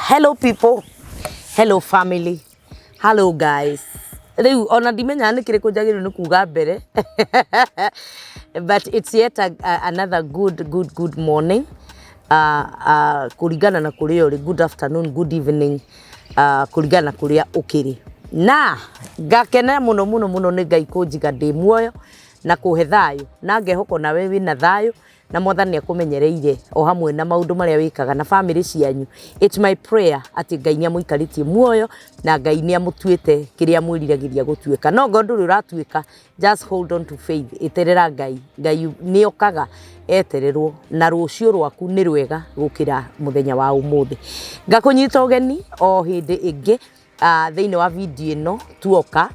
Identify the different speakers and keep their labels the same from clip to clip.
Speaker 1: Hello people, hello family, hello guys. Rĩu ona ndimenyaga nĩ kĩrĩkũ njagĩrĩirwo nĩ kuga mbere but it's yet another good good good morning kũringana na kũrĩa ũrĩ, good afternoon, good evening, kũringana na kũrĩa ũkĩrĩ. Na ngakena mũno mũno mũno nĩ Ngai kũnjiga ndĩ muoyo na kũhe thayũ na ngehoka nawe wĩna thayũ na Mwathani nĩ akũmenyereire o hamwe na maũndũ marĩa wĩkaga na famĩlĩ cianyu. It's my prayer atĩ Ngai nĩ amũikarĩtie muoyo na Ngai nĩ amũtuĩte kĩrĩa mwĩriragĩria gũtuĩka. No ngorwo ndũrĩ ũratuĩka, just hold on to faith, eterera Ngai. Ngai nĩ okaga etererwo na rũciũ rwaku nĩ rwega gũkĩra mũthenya wa ũmũthĩ. Ngakũnyita ũgeni o hĩndĩ ĩngĩ thĩinĩ wa video ĩno tuoka,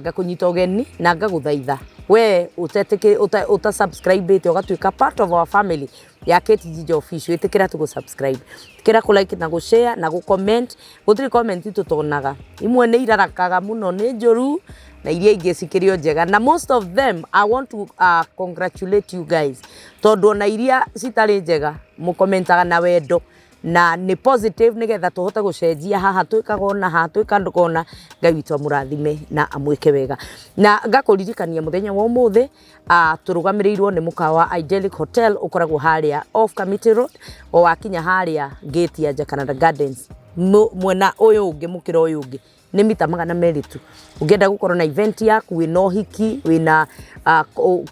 Speaker 1: ngakũnyita ũgeni na ngagũthaitha we ũta subscribe ĩte ũgatuĩka part of our family ya Kate Jinja Official, ĩtĩkĩra tu gũ subscribe, ĩtĩkĩra kũ like na gũ share na gũ comment. Gũtirĩ comment tũtonaga, imwe nĩ irarakaga mũno, nĩ njũru, na iria ingĩ cikĩrĩ o njega, na most of them I want to congratulate you guys, tondũ ona iria citarĩ njega mũkomentaga na wendo na nĩ positive, nĩgetha tũhote gũcenjia haha twĩkaga ona haha twĩkaga ona. Ngai witũ amũrathime na amwĩke wega. Na ngakũririkania mũthenya wa ũmũthĩ tũrũgamĩrĩirwo nĩ mũkawa wa Idyllic Hotel, ũkoragwo harĩa off Kamiti Road, o wakinya harĩa gate ya Jacaranda Gardens, mwena ũyũ ũngĩ, mũkĩra ũyũ ũngĩ nĩ mita 200 tu. Ũngĩenda gũkorwo na event yaku, wĩna ũhiki, wĩna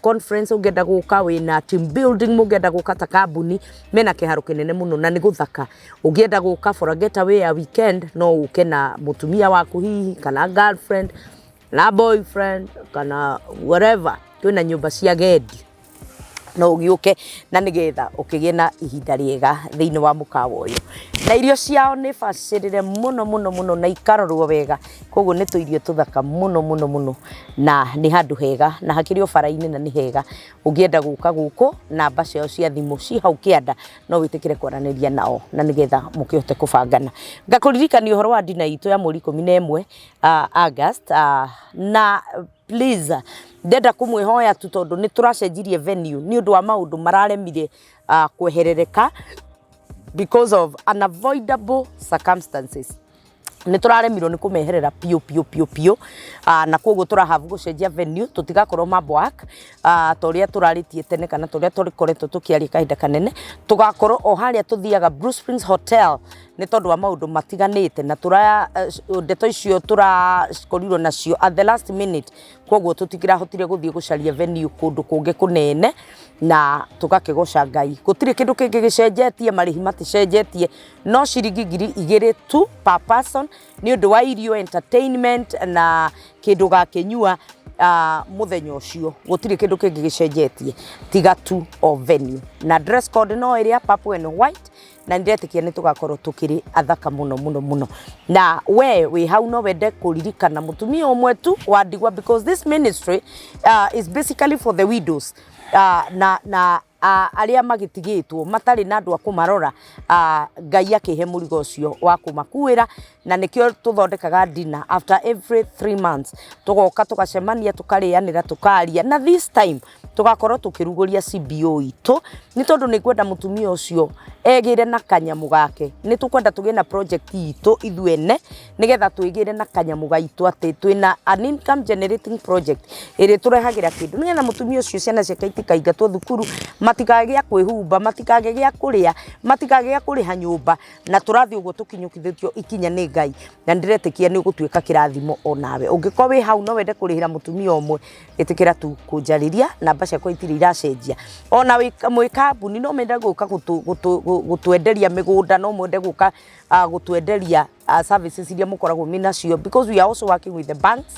Speaker 1: conference ũngĩenda gũka, wĩna team building mũngĩenda gũka ta kambuni, mena kĩharo kĩnene mũno na nĩ gũthaka. Ũngĩenda gũka for a getaway ya weekend, no ũke na mũtumia waku hihi, kana girlfriend na boyfriend kana whatever. Kwĩna nyũmba cia gendi, no ũgĩũke na nĩgetha ũkĩgĩe na ihinda rĩega thĩinĩ wa mũkawa ũyũ. Na irio ciao nĩ bacĩrĩre mũno mũno mũno na ikarorwo wega, koguo nĩ tũirio tũthaka mũno mũno mũno, na nĩ handũ hega na hakĩrĩ o bara-inĩ na nĩ hega. Ũngĩenda gũka gũkũ, namba ciao cia thimũ ci hau kĩanda, no wĩtĩkĩre kwaranĩria nao na nĩgetha mũkĩhote kũbangana. Ngakũririkania ũhoro wa dinner itũ ya mweri 11 August, na please ndenda kũmwĩhoya tu, tondũ nĩ tũracenjirie venue nĩ ũndũ wa maũndũ mararemire kweherereka because of unavoidable circumstances. Nĩ tũraremirwo nĩ kũmeherera piũ piũ piũ piũ, na koguo tũrahabu gũcenjia venue. Tũtigakorwo Mambwak ta ũrĩa tũrarĩtie tene kana ta ũrĩa tũkoretwo tũkĩaria kahinda kanene. Tũgakorwo o harĩa tũthiaga, Blue Springs Hotel, nĩ tondũ wa maũndũ matiganĩte na tũra ndeto icio tũrakorirwo nacio at the last minute. Koguo tũtikĩrahotire gũthiĩ gũcaria venue kũndũ kũngĩ kũnene, na tũgakĩgoca Ngai gũtirĩ kĩndũ kĩngĩ gĩcenjetie, marĩhi maticenjetie, no ciringi 2000 tu per person nĩ ũndũ wa irio, entertainment na kĩndũ gakĩnyua mũthenya ũcio. Gũtirĩ kĩndũ kĩngĩ gĩcenjetie tiga tu o venue, na dress code no ĩrĩa purple and white, na nĩndetĩkia nĩ tũgakorwo tũkĩrĩ athaka mũno mũno mũno. Na we wĩ hau no wende kũririkana mũtumia ũmwe tu wa ndigwa, because this ministry is basically for the widows na arĩa magĩtigĩtwo matarĩ na andũ a kũmarora. Ngai akĩhe mũrigo ũcio wa kũmakuĩra, na nĩkĩo tũthondekaga dinner after every 3 months, tũgoka tũgacemania, tũkarĩanĩra, tũkaria. Na this time tũgakorwo tũkĩrugũria CBO itũ, nĩ tondũ nĩ ngwenda mũtumia ũcio egĩre na kanyamũ gake. Nĩ tũkwenda tũgĩe na project itũ ithuene, nĩgetha twĩgĩre na kanyamũ gaitũ, atĩ twĩna an income generating project ĩrĩa tũrehagĩra kĩndũ, nĩgetha mũtumia ũcio ciana ciake itikaingatwo thukuru, matikage gĩa kwĩhumba, matikage gĩa kũrĩa, matikage gĩa kũrĩha nyũmba. Na tũrathiĩ ũguo tũkinyũkithĩtio ikinya nĩ Ngai, na ndĩretĩkia nĩ ũgũtuĩka kĩrathimo onawe. Ũngĩkorwo wĩ hau no wende kũrĩhĩra mũtumia ũmwe, ĩtĩkĩra tu kũnjarĩria, namba ciakwa itirĩ iracenjia. Ona mwĩ kambuni no mende gũka gũtwenderia mĩgũnda, no mwende gũka gũtwenderia services iria mũkoragwo mwĩ nacio, because we are also working with the banks,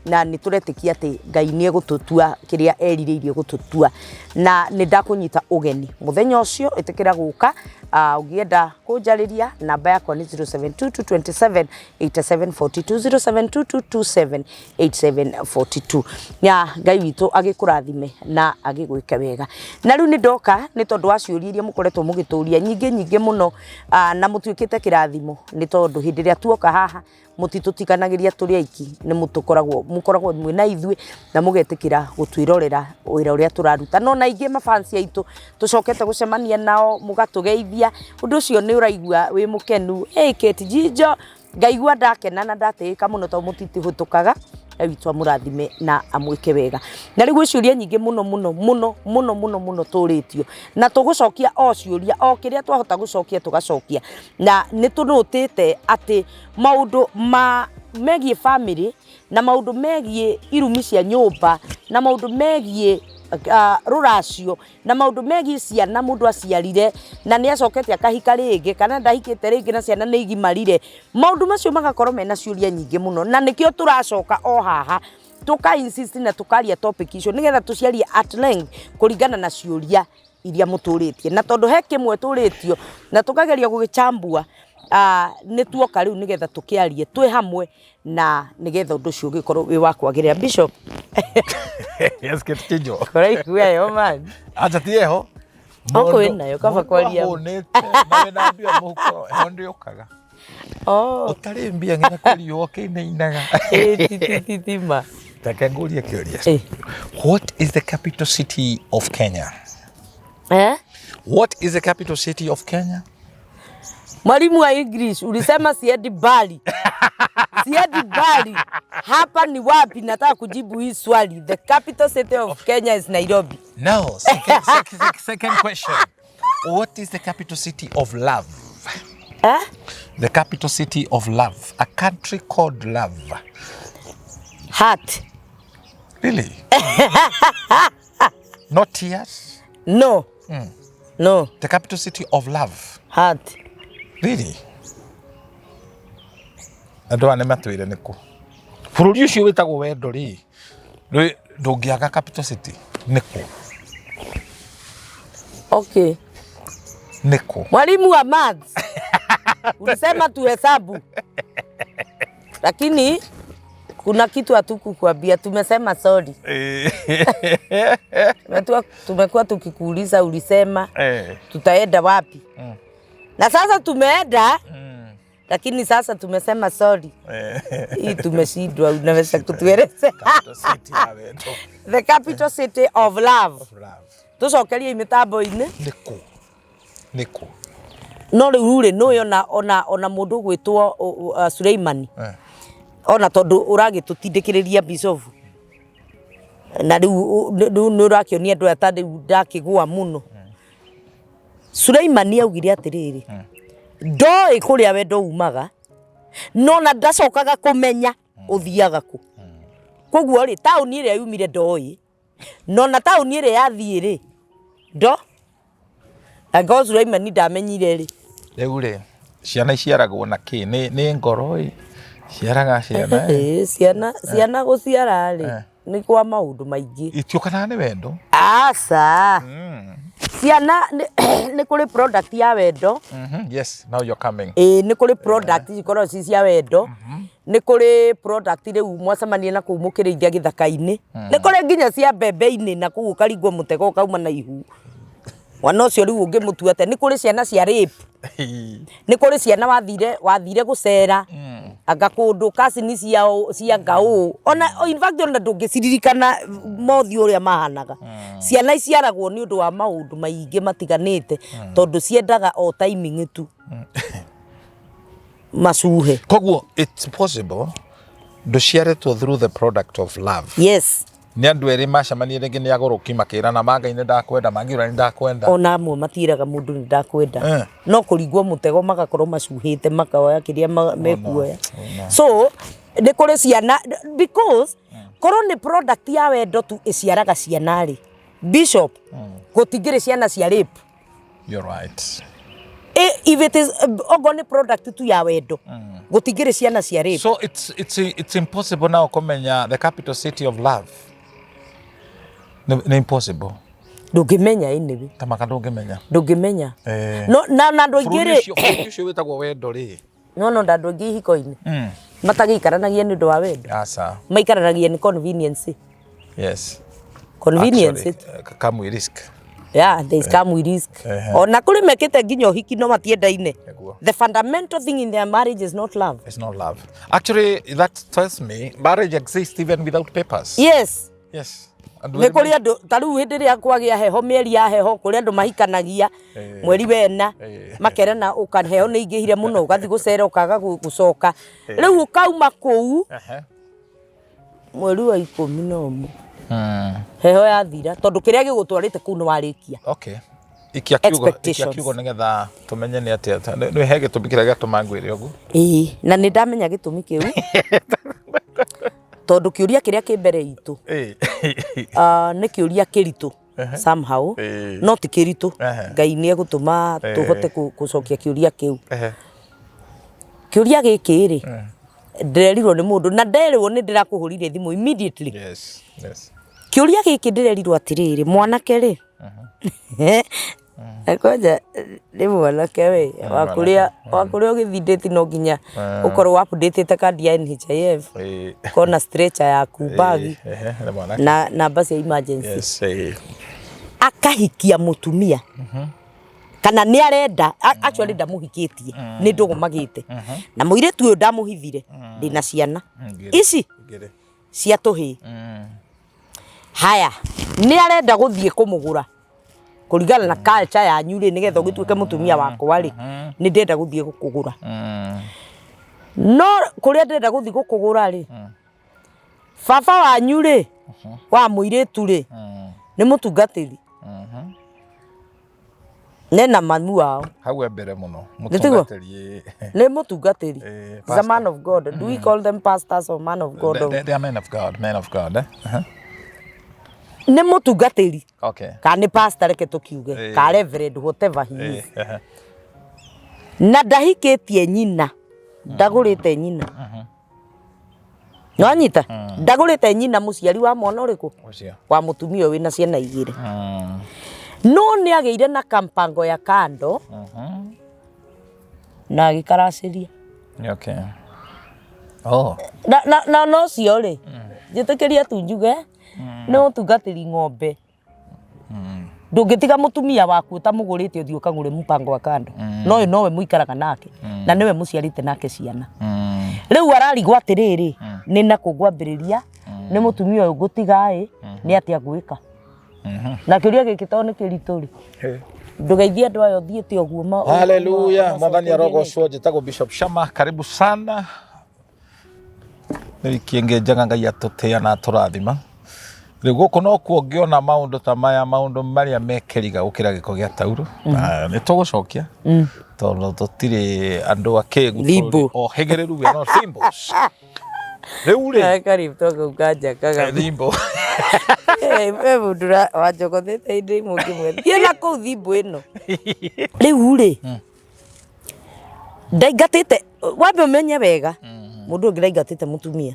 Speaker 1: na nĩ tũretĩkia atĩ Ngai nĩ egũtũtua kĩrĩa erirĩirie gũtũtua. Na nĩ ndakũnyita ũgeni mũthenya ũcio, ĩtĩkĩra gũka. Ũngĩenda kũnjarĩria, namba yakwa nĩ 0722 27 8742, 0722 27 8742. Ya Ngai witũ agĩkũrathime na agĩgwĩke wega. Na rĩu nĩ ndoka nĩ tondũ wa ciũria iria mũkoretwo mũgĩtũria nyingĩ nyingĩ mũno, na mũtuĩkĩte kĩrathimo, nĩ tondũ hĩndĩ Hĩndĩ ĩrĩa tuoka haha mũtitũtiganagĩria tũrĩ aiki, nĩ mũtũkoragwo mũkoragwo mwĩ na ithuĩ na mũgetĩkĩra gũtwĩrorera wĩra ũrĩa tũraruta. No na ingĩ mafansi aitũ tũcokete gũcemania nao mũgatũgeithia, ũndũ ũcio nĩ ũraigua wĩ mũkenu. Hey, Kate Jijo, ngaigua ndakena na ndatĩĩka mũno tondũ mũtitihũtũkaga. Ngai witũ amũrathime na amwĩke wega. Na rĩu gwĩ ciũria nyingĩ mũno mũno mũno mũno mũno mũno tũrĩtio, na tũgũcokia o ciũria o kĩrĩa twahota gũcokia tũgacokia. Na nĩ tũnũtĩte atĩ maũndũ ma megiĩ bamĩrĩ na maũndũ megiĩ irumi cia nyũmba na maũndũ megiĩ rũracio na maũndũ megiĩ ciana mũndũ aciarire na nĩ acokete akahika rĩngĩ kana ndahikĩte rĩngĩ na ciana nĩ igimarire, maũndũ macio magakorwo mena ciũria nyingĩ mũno, na nĩkĩo tũracoka o haha tũka insist na tũkaria topic icio nĩgetha tũciarie at length kũringana na ciũria iria mũtũrĩtie. Na tondũ he kĩmwe tũrĩtio na tũkageria gũgĩchambua, nĩ tuoka rĩu nĩgetha tũkĩarie twĩ hamwe na nĩgetha ũndũ ũcio ũgĩkorwo wĩ wa kwagĩrĩra. Bishop.
Speaker 2: Yes, Kate Kijo.
Speaker 1: Ũraigua ĩyo man?
Speaker 2: Acha ti eho.
Speaker 1: Gũkũ wĩnayo, kaba kwaria.
Speaker 2: Mũndũ ahũnĩte na wĩna mbia mũhuko, heho ndĩũkaga.
Speaker 1: Oh.
Speaker 2: Ũtarĩ mbia nginya kũriũa ũkĩinainaga.
Speaker 1: Ĩ, ti ti ti ti ma.
Speaker 2: Reke ngũrie kĩũria.
Speaker 1: Eh.
Speaker 2: What is the capital city of Kenya?
Speaker 1: Eh?
Speaker 2: What is the capital city of Kenya?
Speaker 1: Mwalimu wa English ulisema siendi mbali. Siendi mbali. Hapa ni wapi? Nataka kujibu hii swali. The capital city of Kenya is Nairobi.
Speaker 2: No, second, second, second question. What is the capital city of love?
Speaker 1: Eh?
Speaker 2: The capital city of love, a country called love.
Speaker 1: Heart.
Speaker 2: Really? Not tears?
Speaker 1: No. No.
Speaker 2: The capital city of love.
Speaker 1: Heart.
Speaker 2: Really? Andũ aya nĩ matwĩre nĩ kũ? Bũrũri ũcio wĩtagwo wendo rĩ, ndũngĩaga capital city nĩ kũ?
Speaker 1: Okay.
Speaker 2: Nĩ kũ?
Speaker 1: Mwalimu wa maths. Ulisema tuhesabu. Lakini kuna kitu hatukukwambia, tumesema sorry. Tumekuwa tukikuuliza, ulisema tutaenda wapi? Na sasa tumeenda, lakini sasa tumesema sorry. Hii tumeshindwa, unaweza kutuelezea?
Speaker 2: Capital city ya wendo.
Speaker 1: The capital city of love.
Speaker 2: Of love.
Speaker 1: Tucokerie mitambo-inĩ.
Speaker 2: Nĩ kũ? Nĩ kũ?
Speaker 1: No rĩu rĩ, nĩũĩ ona mũndũ ũgwĩtwo Suleimani. Ona tondũ ũragĩtũtindĩkĩrĩria Bishop. Na rĩu nĩ ũrakĩonia andũ aya ta rĩu ndakĩgũa mũno. Suleimani augire atĩrĩrĩ, ndoĩ kũrĩa wendo umaga, no na ndacokaga kũmenya ũthiaga kũ. Koguo rĩ, taũni ĩrĩa yumire ndoĩ, no na taũni ĩrĩa yathiĩ rĩ, ndo angĩkorwo Suleimani ndamenyire rĩ.
Speaker 2: Rĩu rĩ, ciana iciaragwo na kĩ? Nĩ ngoro ĩ? Ciaraga ciana ĩ?
Speaker 1: Ciana gũciara rĩ, nĩ kwa maũndũ maingĩ.
Speaker 2: Itiũkanaga nĩ wendo?
Speaker 1: Aca. Ciana nĩ kũrĩ product ya wendo.
Speaker 2: Yes, now you're coming.
Speaker 1: Ĩĩ, nĩ kũrĩ product cikoragwo ci cia wendo. Nĩ kũrĩ product rĩu mwacemania na kũu mũkĩrĩithia gĩthaka-inĩ. Nĩ kũrĩ nginya cia mbembe-inĩ na kũu ũkaringwo mũtego ũkauma na ihu. Mwana ũcio rĩu ũngĩmũtua atĩa? Nĩ kũrĩ ciana cia rape. Nĩ kũrĩ ciana wathire gũcera anga kũndũ cousin ciao cia ngaũ. Ona in fact ona ndũngĩciririkana mothiũ ũrĩa mahanaga. Ciana iciaragwo nĩ ũndũ wa maũndũ maingĩ matiganĩte tondũ ciendaga o timing tu. Macuhe.
Speaker 2: Koguo it's possible ndũciarĩtwo through the product of love.
Speaker 1: Yes.
Speaker 2: Nĩ andũ erĩ macemania rĩngĩ nĩ agũrũki makĩrana ma Ngai nĩ ndakwenda, mangiuga nĩ ndakwenda.
Speaker 1: Ona amwe matiĩraga mũndũ nĩ ndakwenda. No kũringwo mũtego magakorwo macuhĩte makoya kĩrĩa mekuoya. So nĩ kũrĩ ciana because korwo nĩ product ya wendo tu ĩciaraga ciana rĩ, Bishop, gũtingĩrĩ ciana cia rape.
Speaker 2: You're right.
Speaker 1: If it is ogo nĩ product tu ya wendo, gũtingĩrĩ ciana cia rape.
Speaker 2: So it's impossible now kũmenya the capital city of love. Nĩ impossible.
Speaker 1: Ndũngĩmenya anyway.
Speaker 2: Ta maka ndũngĩmenya.
Speaker 1: Ndũngĩmenya. No, na andũ aingĩ rĩ.
Speaker 2: Bũrũri ũcio wĩtagwo wendo rĩ.
Speaker 1: No, no, andũ aingĩ ihiko-inĩ. Matagĩikaranagia nĩ ũndũ wa wendo.
Speaker 2: Aca.
Speaker 1: Maikaranagia nĩ convenience.
Speaker 2: Yes.
Speaker 1: Convenience.
Speaker 2: Actually, come with risk.
Speaker 1: Yeah, they come with risk.
Speaker 2: Ehe.
Speaker 1: Ona kũrĩ mekĩte nginya ũhiki no matiendaine.
Speaker 2: Nĩguo.
Speaker 1: The fundamental thing in their marriage is not love.
Speaker 2: It's not love. Actually, that tells me marriage exists even without papers.
Speaker 1: Yes.
Speaker 2: Yes. And
Speaker 1: Nĩ kũrĩ andũ ta rĩu hĩndĩ ĩrĩa kwagĩa heho, mĩeri ya heho, kũrĩ andũ mahikanagia
Speaker 2: Eh.
Speaker 1: mweri wena,
Speaker 2: Eh.
Speaker 1: makerana ũka heho nĩ ingĩhire mũno, ũgathiĩ gũcera ũkaga gũcoka. Rĩu ũkauma kũu
Speaker 2: Ehe.
Speaker 1: Mweri wa 11 heho yathira, tondũ kĩrĩa gĩgũtwarĩte kũu nĩ warĩkia.
Speaker 2: Okay. Ikia kiugo, ikia
Speaker 1: Expectations.
Speaker 2: kiugo nĩgetha tũmenye nĩ atĩa. Nĩ he gĩtũmi kĩrĩa gĩatũma ngwĩre ũguo.
Speaker 1: Ĩĩ, na nĩ ndamenya gĩtũmi kĩu, tondũ kĩũria kĩrĩa kĩ mbere itũ nĩ kĩũria kĩritũ somehow, no ti kĩritũ. Ngai nĩ egũtũma tũhote gũcokia kĩũria kĩu. Kĩũria gĩkĩ rĩ, ndĩrerirwo nĩ mũndũ, na nderĩrwo nĩ ndĩrakũhũrire thimũ immediately.
Speaker 2: Yes.
Speaker 1: Kĩũria gĩkĩ ndĩrerirwo atĩrĩrĩ, mwanake rĩ, na kwanja nĩ mwanake we wa kũrĩa wa kũrĩa ũgĩthindĩti, no nginya ũkorwo updatĩte kandi ya NHIF, kona stretcher yaku, bagi
Speaker 2: Ehe, nĩ mwanake.
Speaker 1: Na namba cia emergency.
Speaker 2: Yes.
Speaker 1: Akahikia mũtumia kana nĩ arenda, actually ndamũhikĩtie, nĩ ndũgũmagĩte na mũirĩtu ũyũ, ndamũhithire ndĩna ciana
Speaker 2: Ngĩrĩ.
Speaker 1: ici
Speaker 2: Ngĩrĩ.
Speaker 1: cia tũhĩĩ. Haya, nĩ arenda gũthiĩ kũmũgũra kũringana na culture yanyu rĩ, nĩgetha ũgĩtuĩke mũtumia wakwa rĩ, nĩ ndĩrenda gũthiĩ gũkũgũra. No kũrĩa ndĩrenda gũthiĩ gũkũgũra rĩ, baba wanyu rĩ, wa mũirĩtu rĩ, nĩ mũtungatĩri nena mamu wao.
Speaker 2: Hau e mbere mũno.
Speaker 1: Nĩ tiguo?
Speaker 2: Mũtungatĩri.
Speaker 1: Nĩ mũtungatĩri.
Speaker 2: Eh,
Speaker 1: Is a man of God. Do we call them pastors or man of God?
Speaker 2: They are men of God, men of God. Eh? Uh-huh.
Speaker 1: Nĩ mũtungatĩri kana nĩ pastor, reke tũkiuge, ka reverend, whatever he is. Na ndahikĩtie nyina, ndagũrĩte nyina, nĩwanyita, ndagũrĩte nyina mũciari wa mwana ũrĩkũ?
Speaker 2: Ũcio.
Speaker 1: Wa mũtumia ũyũ wĩna ciana igĩrĩ. No nĩ agĩire na kampango ya kando na agĩkaracĩria.
Speaker 2: Okay. Oh.
Speaker 1: Na ũcio rĩ, njĩtĩkĩria tu njuge nĩ ũtungatĩri ng'ombe. Ndũngĩtiga mũtumia waku ũtamũgũrĩte ũthiĩ ũkagũre mpango wa kando, no ũyũ nowe mũikaraga nake na nĩwe mũciarĩte nake ciana. Rĩu ararigwo atĩrĩrĩ, nĩ nakũ ngwambĩrĩria? Nĩ mũtumia ũyũ ngũtiga ĩ, nĩ atĩa ngwĩka? Na kĩũria gĩkĩ tondũ nĩ kĩritũ rĩ, ndũgeithie andũ aya ũthiĩte ũguo
Speaker 2: Haleluya, mwathani
Speaker 1: macokerie.
Speaker 2: Arogocwo. Njĩtagwo Bishop Shama, karibu sana. Nĩ wiki ĩngĩ njega Ngai atũtĩa na atũrathima. Rĩu gũkũ nokuo ngĩona maũndũ ta maya, maũndũ marĩa mekĩriga gũkĩra gĩko gĩa tauro. Na nĩ tũgũcokia tondũ tũtirĩ andũ akĩgu,
Speaker 1: Thimbo.
Speaker 2: ohĩgĩrĩru, we are not thimbos. Rĩu rĩ,
Speaker 1: Karibu toka ukanja kaga.
Speaker 2: Thimbo.
Speaker 1: He mũndũ wanjogothete indo imwe ngĩmwe thiĩ na kũu thimbo ĩno. Rĩu rĩ, ndaingatĩte, wambe ũmenye wega, mũndũ ũngĩ ndaingatĩte mũtumia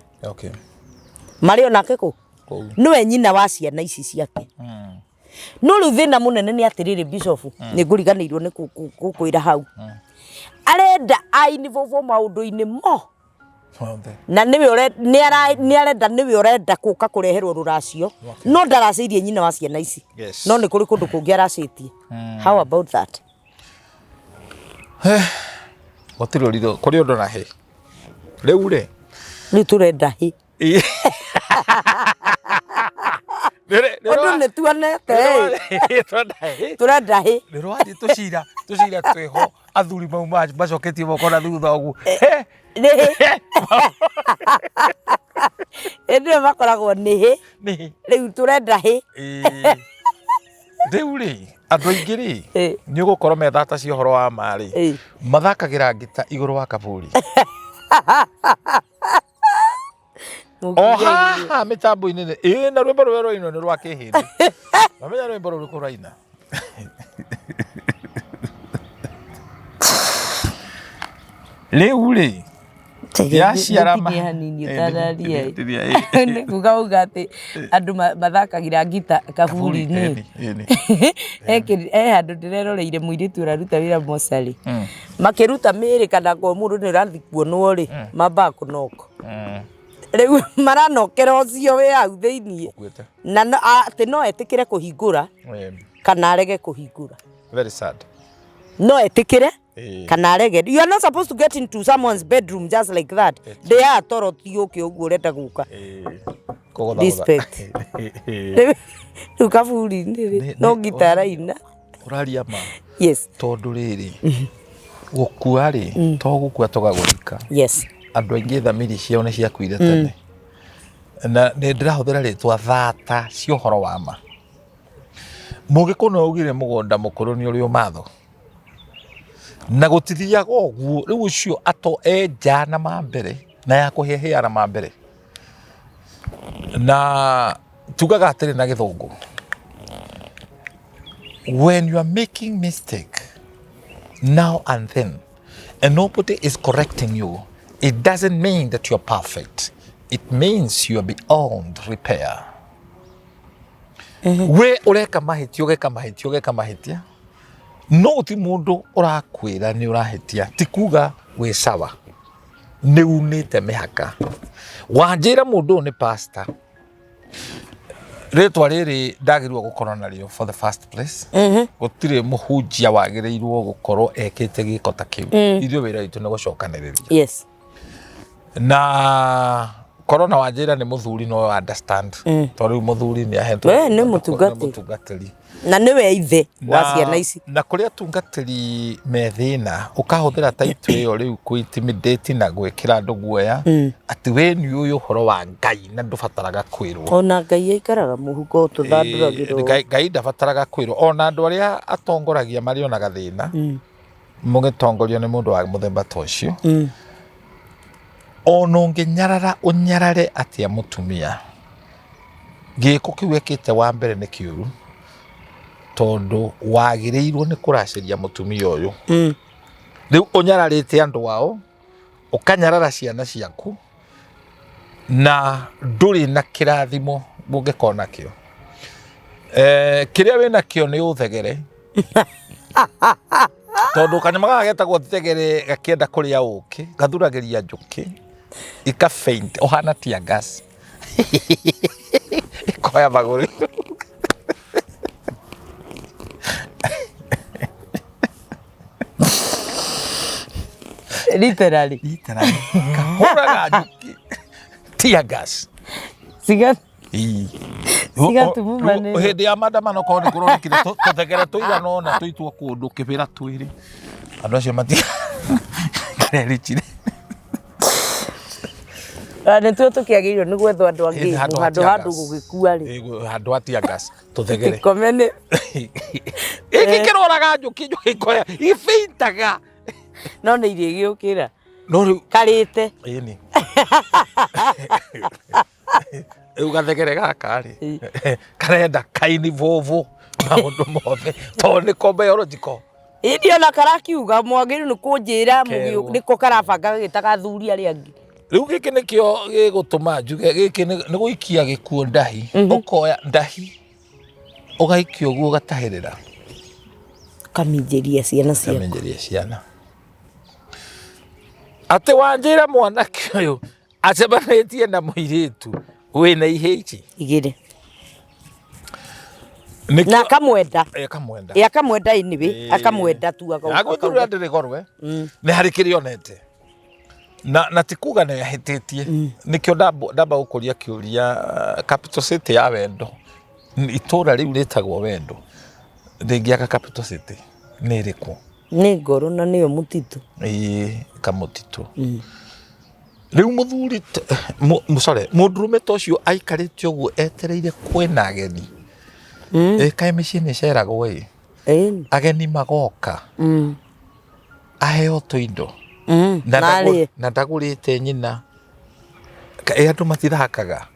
Speaker 1: marĩ onake kũ
Speaker 2: Kũu.
Speaker 1: Nĩwe nyina wa ciana ici ciake. No rĩu thĩna mũnene nĩ atĩrĩrĩ, bishop, nĩ ngũriganĩirwo nĩ gũkwĩra hau, arenda ainivũvwo maũndũ-inĩ mo
Speaker 2: Mothe.
Speaker 1: Na nĩwe nĩ arenda, nĩwe ũrenda kũka kũreherwo rũracio, no ndaracĩirie nyina wa ciana ici. No nĩ kũrĩ kũndũ kũngĩ aracĩtie. How about that?
Speaker 2: Gũtirĩ ũritũ kũrĩ ũndũ na hĩ rĩu rĩ.
Speaker 1: Rĩu tũrenda hĩ. Ũndũ nĩ tuonete ĩ.
Speaker 2: Tũrenda hĩ.
Speaker 1: Tũrenda hĩ.
Speaker 2: Nĩ rwathiĩ tũcira tũcira twĩho, athuri mau macoketie moko na thutha ũguo. He!
Speaker 1: Nĩ hĩ, ĩndĩ ĩyo makoragwo nĩ hĩ.
Speaker 2: Nĩ hĩ.
Speaker 1: Rĩu tũrenda hĩ.
Speaker 2: Ĩĩ. Rĩu rĩ, andũ aingĩ rĩ, nĩ ũgũkorwo methata cia ũhoro wa ma rĩ, mathakagĩra ngita igũrũ wa kaburi o haha mĩtambo-inĩ ĩĩ, na rwĩmbo rũrĩa rwainwo nĩ rwa kĩhĩndĩ. Mamenya rwĩmbo rũrĩkũ rwaina? Rĩu rĩ, yaciara
Speaker 1: Nĩ hanini ũtararia.
Speaker 2: Ndinia, ĩĩ.
Speaker 1: Nĩ kuga uga atĩ andũ mathakagĩra ngita kaburi-inĩ.
Speaker 2: Ĩni, ĩni.
Speaker 1: He handũ ndĩreroreire mũirĩtu ũraruta wĩra mocarĩ, makĩruta mĩĩrĩ kana kwa mũndũ nĩ ũrathiĩ kuonwo rĩ, mambaga kũnoko. Rĩu maranokera ũcio wĩ hau thĩiniĩ
Speaker 2: Ũkuĩte.
Speaker 1: Na atĩ no etĩkĩre kũhingũra. Kana arege kũhingũra.
Speaker 2: Very sad.
Speaker 1: No etĩkĩre kana arege. You are not supposed to get into someone's bedroom just like that. Ndĩ haha toro ti ũke ũguo ũrenda gũka.
Speaker 2: Kũgũthagũtha.
Speaker 1: Respect. Rĩu kaburi-inĩ rĩ, no ngita araina.
Speaker 2: Ũraria ma.
Speaker 1: Yes.
Speaker 2: Tondũ rĩrĩ, gũkua rĩ, to gũkua tũgagũthika. Andũ aingĩ thamiri ciao nĩ ciakuire tene. Na nĩ ndĩrahũthĩra rĩtwa thata cia ũhoro wa ma. Mũgĩkũyũ nĩ augire mũgũnda mũkũrũ nĩ ũrĩ ũmatho. Na gũtithiaga ũguo, rĩu ũcio ato enja na ma mbere na ya kũhĩahĩa na ma mbere. Na tugaga atĩrĩ na gĩthũngũ, when you are making mistake now and then and nobody is correcting you, it doesn't mean that you are perfect. It means you are beyond repair. We ũreka mahĩtia, ũgeka mahĩtia, ũgeka mahĩtia, no ti mũndũ ũrakwĩra nĩ ũrahĩtia, ti kuga wĩ sawa, nĩ unĩte mĩhaka. Wanjĩra mũndũ ũyũ nĩ pastor, rĩtwa rĩrĩ ndagĩrĩirwo gũkorwo narĩo for the first place. Gũtirĩ mũhunjia wagĩrĩirwo gũkorwo ekĩte gĩko ta kĩu. Ithuĩ wĩra witũ nĩ gũcokanĩrĩria. Na korwo na wanjĩra nĩ mũthuri no understand, tondũ rĩu mũthuri nĩ ahetwo
Speaker 1: We, nĩ mũtungatĩri.
Speaker 2: nĩ mũtungatĩri.
Speaker 1: Na nĩwe ithe wa ciana ici.
Speaker 2: Na kũrĩa atungatĩri me thĩna, ũkahũthĩra title ĩyo rĩu kũ intimidate na gwĩkĩra andũ guoya atĩ we nĩ ũĩ ũhoro wa Ngai na ndũbataraga kwĩrwo.
Speaker 1: Ona Ngai aikaraga mũhuko tũthandũragĩrwo.
Speaker 2: Ngai ndabataraga kwĩrwo. Ona andũ arĩa atongoragia marĩ ona gathĩna, mũgĩtongorio nĩ mũndũ wa mũthemba ta ũcio. Ona ũngĩnyarara ũnyarare atĩa mũtumia, gĩko kĩu ekĩte wa mbere nĩ kĩũru, tondũ wagĩrĩirwo nĩ kũracĩria mũtumia ũyũ. Rĩu ũnyararĩte andũ ao, ũkanyarara ciana ciaku, na ndũrĩ na kĩrathimo ũngĩkorwo nakĩo. Kĩrĩa wĩnakĩo nĩ ũthegere, tondũ kanyamũ gaka getagwo thegere gakĩenda kũrĩa ũkĩ, gathuragĩria njũkĩ ika faint, ũhana tear gas, ikoya magũrũ.
Speaker 1: Literally.
Speaker 2: Literally. Kahũraga njũkĩ tear gas.
Speaker 1: Siga.
Speaker 2: Ĩĩ.
Speaker 1: Cigatumumanĩra.
Speaker 2: Hĩndĩ ya maandamano korwo nĩ kũronekire tũthegere tũigana ũna tũitwo kũndũ kĩbĩra twĩrĩ, andũ acio matikarerichire.
Speaker 1: Na nĩtuo tũkĩagĩrĩirwo nĩ gwethwo andũ angĩ
Speaker 2: Handũ
Speaker 1: handũ
Speaker 2: ha
Speaker 1: ha andũ gũgĩkua rĩ.
Speaker 2: Handũ ha tear gas tũthegere.
Speaker 1: Tikome nĩ
Speaker 2: Gĩkĩ kĩroraga njũkĩ, njũkĩ ikoya ibĩitaga.
Speaker 1: No nĩ irĩgĩũkĩra.
Speaker 2: No rĩu
Speaker 1: karĩte.
Speaker 2: Ĩni rĩu gathegere gaka rĩ, karenda kaini vovo maũndũ mothe tondũ nĩko biological.
Speaker 1: Ĩndĩ ona karakiuga mwagĩrĩirwo nĩ kũnjĩra.
Speaker 2: Kerwo.
Speaker 1: Nĩko karabanga gagĩtaga athuri arĩa angĩ.
Speaker 2: Rĩu gĩkĩ nĩkĩo gĩgũtũma njuge gĩkĩ nĩ gũikia gĩkuũ ndahi. Ũkoya ndahi ũgaikia ũguo, ũgatahĩrĩra.
Speaker 1: Ũkaminjĩria ciana ciaku.
Speaker 2: Kamenyeria ciana atĩ wanjĩra mwanake ũyũ acemanĩtie na mũirĩtu wĩna ihĩ ici
Speaker 1: igĩrĩ
Speaker 2: Nĩkĩo-
Speaker 1: Na akamwenda.
Speaker 2: Akamwenda.
Speaker 1: Ĩ, akamwenda anyway, akamwenda tu
Speaker 2: Agwĩthurĩra ndĩrĩ gorwe nĩ harĩ kĩrĩa onete na ti kuga nĩ ahĩtĩtie. Nĩkĩo ndamba gũkũria kĩũria, capital city ya wendo, itũra rĩu rĩtagwo wendo rĩngĩaka capital city nĩ ĩrĩkũ?
Speaker 1: Nĩ ngoro na nĩyo mũtitũ.
Speaker 2: Ĩĩ, kamũtitũ. Rĩu mũthuri sorry, mũndũrũme ta ũcio aikarĩte ũguo etereire kwĩna ageni. Ĩ kaĩ mĩciĩ nĩ ĩceragwo ĩ?
Speaker 1: Ĩni.
Speaker 2: Ageni magoka, aheo tũindo na
Speaker 1: Na arĩe.
Speaker 2: Na ndagũrĩte nyina. Ĩ andũ matithakaga.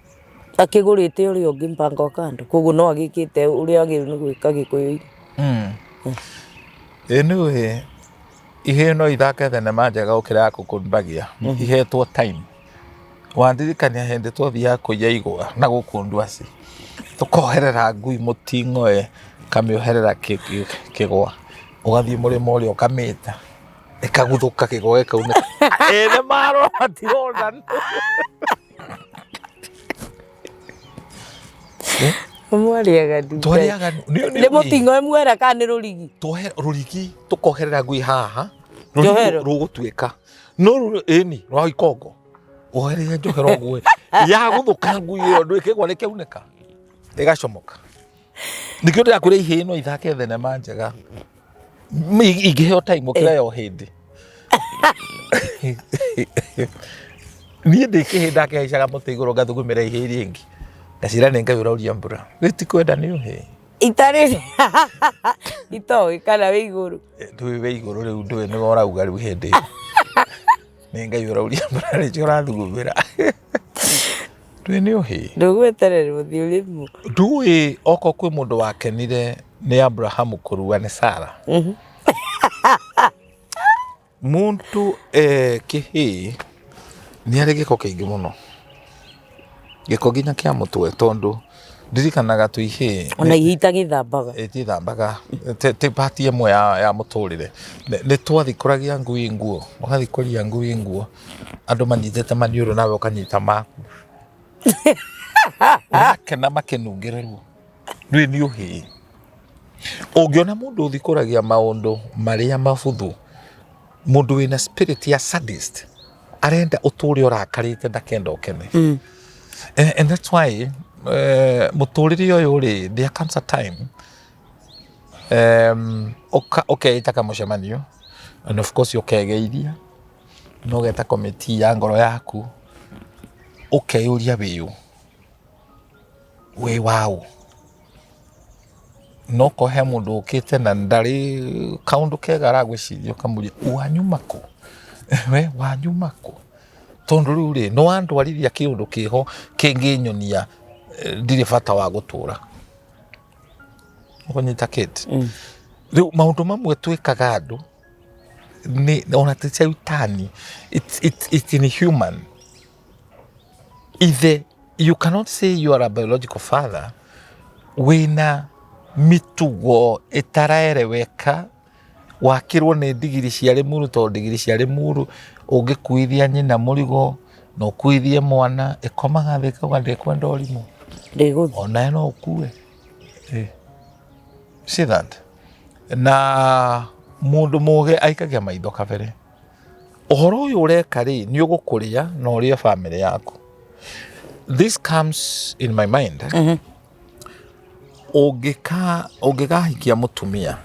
Speaker 1: Akĩgũrĩte ũrĩa ũngĩ mpango wa kando, koguo no agĩkĩte ũrĩa agĩrĩirwo nĩ gwĩka gĩkũyũ-inĩ.
Speaker 2: Ĩ nĩũĩ ihĩĩ no ithake thenema njega gũkĩra ya kũkũmbagia ihetwo time. Wandirikania hĩndĩ twathiaga kũiya igwa na gũkũ ndwaci, tũkoherera ngui mũting'oe, kamĩoherera kĩgwa, ũgathiĩ mũrĩmo ũrĩa ũkamĩta ĩkaguthũka, kĩgwa gĩkaunĩka, ene marora matirona.
Speaker 1: Mwarĩaga ndu.
Speaker 2: Twarĩaga
Speaker 1: Nĩ mũting'oe muera kana nĩ rũrigi?
Speaker 2: Tuohe rũrigi tũkoherera ngui haha.
Speaker 1: Njohero.
Speaker 2: Rũgũtuĩka no ĩni rwa ikongo wohereire njohero ũguo yagũthũka ngui ĩyo ndwĩkĩgwa nĩ kĩaunĩka ĩgacomoka. Nĩkĩo ndĩrakwĩra ihĩĩ no ithake thenema njega. Ingĩheo time ũkĩra ya hĩndĩ niĩ ndĩ kĩhĩ ndakĩhaicaga mũtĩ igũrũ ngathugumĩra ihĩĩ iria ingĩ ngacira nĩ Ngai ũrauria mbura rĩtikwenda nĩ ũhĩ.
Speaker 1: Itarĩ itoĩ kana wĩ igũrũ.
Speaker 2: Ndũĩ wĩ igũrũ rĩu ndũĩ nĩwe ũrauga rĩu hĩndĩ ĩyo nĩ Ngai ũrauria mbura nĩkĩo ũrathugumĩra ndũĩ nĩ ũhĩ.
Speaker 1: Ndũgwetererwo thiĩ ũrĩmwo.
Speaker 2: Ndũĩ okorwo kwĩ mũndũ wakenire nĩ Abrahamu kũrua nĩ Sara. Mũndũ kĩhĩĩ nĩ arĩ gĩko kĩingĩ mũno, gĩko nginya kĩa mũtwe tondũ ndirikanaga twĩ ihĩĩ.
Speaker 1: Ona ihĩĩ itagĩthambaga.
Speaker 2: Itithambaga, ti part ĩmwe ya mũtũrĩre. Nĩ twathikũragia ngui nguo, ũgathikũria ngui nguo, andũ manyitĩte maniũrũ nawe ũkanyita maku. Ũrakena makĩnungĩrĩrwo. Rĩu nĩ ũhĩĩ. Ũngĩona mũndũ ũthikũragia maũndũ marĩa mabuthu, mũndũ wĩna spirit ya sadist, arenda ũtũre ũrakarĩte ndakenda ũkene. And that's why mũtũrĩre ũyũ rĩ, there comes a time ũkeĩta kamũcemanio and of course ũkegeithia na ũgeta committee ya ngoro yaku ũkeyũria wĩũ, wĩ waũ. No korwo he mũndũ ũkĩte na ndarĩ kaũndũ kega aragwĩciria ũkamũria wanyuma kũ? We wanyuma kũ? Tondũ rĩu rĩ nĩ wandwarithia kĩũndũ kĩho kĩngĩnyonia ndirĩ bata wa gũtũra. Ũkũnyita Kate? Rĩu maũndũ mamwe twĩkaga andũ nĩ ona ti caitani, it's inhuman. Ithe, you cannot say you are a biological father wĩna mĩtugo ĩtaraereweka wakĩrwo nĩ ndigiri cia Limuru tondũ ndigiri cia Limuru ũngĩkuithia nyina mũrigo na ũkuithie mwana ĩkomaga thĩ ĩkauga ndĩkwenda ũrimũ.
Speaker 1: Ndĩgũthiĩ.
Speaker 2: Onawe no ũkue. See that? Na mũndũ mũgĩ aikagia maitho kabere. Ũhoro ũyũ ũreka rĩ nĩ ũgũkũrĩa na ũrĩe famĩlĩ yaku. This comes in my mind. Ũngĩkahikia mũtumia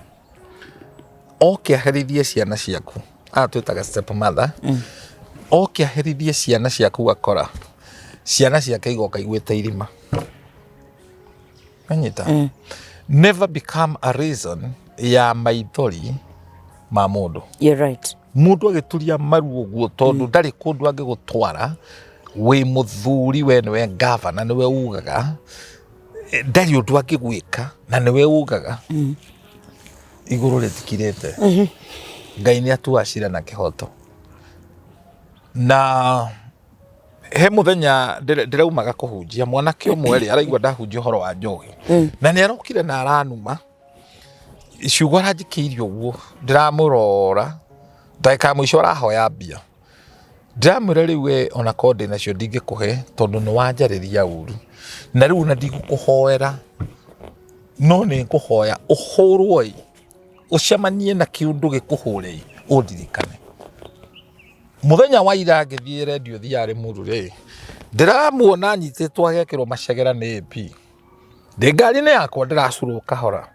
Speaker 2: oke aherithie ciana ciaku, aya twĩtaga step mother, oke aherithie ciana ciaku ũgakora ciana ciake igoka igwĩte irima. Wanyita? Never become a reason ya maithori ma mũndũ.
Speaker 1: You're right.
Speaker 2: Mũndũ agĩturia maru ũguo tondũ ndarĩ kũndũ angĩgũtwara, wĩ mũthuri we nĩwe gavana nĩwe ugaga, ndarĩ ũndũ angĩgwĩka na nĩwe ugaga. Igũrũ rĩtikirĩte. Ngai nĩ atuaga cira na kĩhoto. Na he mũthenya ndĩraumaga kũhunjia mwanake ũmwe rĩ araigua ndahunjia ũhoro wa njohi na nĩ arokire na aranuma ciugo aranjikĩirie ũguo ndĩramũrora ndagĩka ya mũico arahoya mbia ndĩramwĩra rĩu we ona korwo ndĩ nacio ndingĩkũhe tondũ nĩ wanjarĩria ũru na rĩu ona ndigũkũhoera no nĩ ngũhoya ũhũrwo ĩ ũcemanie na kĩũndũ gĩkũhũre ĩ ũndirikane. Mũthenya wa ira ngĩthiĩ rendio thiaga Limuru rĩ ndĩramuona anyitĩtwo agekĩrwo macegera nĩ AP ndĩ ngari-inĩ yakwa ndĩracurwo kahora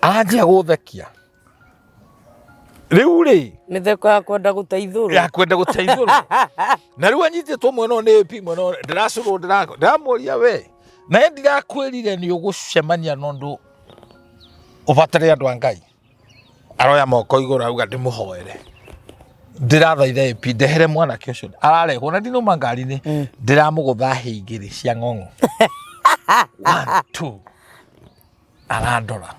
Speaker 2: anjia gũthekia rĩu rĩ
Speaker 1: Mĩtheko ya kwenda gũteithũrwo.
Speaker 2: Ya kwenda gũteithũrwo. Na rĩu anyitĩtwo mwena ũyũ nĩ AP mwena ũyũ ndĩracurwo ndĩramũria we nawe ndirakwĩrire nĩ ũgũcemania na ũndũ ũbatare andũ a Ngai. Aroya moko igũrũ auga ndĩmũhoere ndĩrathaitha AP ndehere mwanake ũcio ararehwo na ndinauma ngari-inĩ ndĩramũgũtha hĩ igĩrĩ cia ng'ong'o. 1 2 arandora.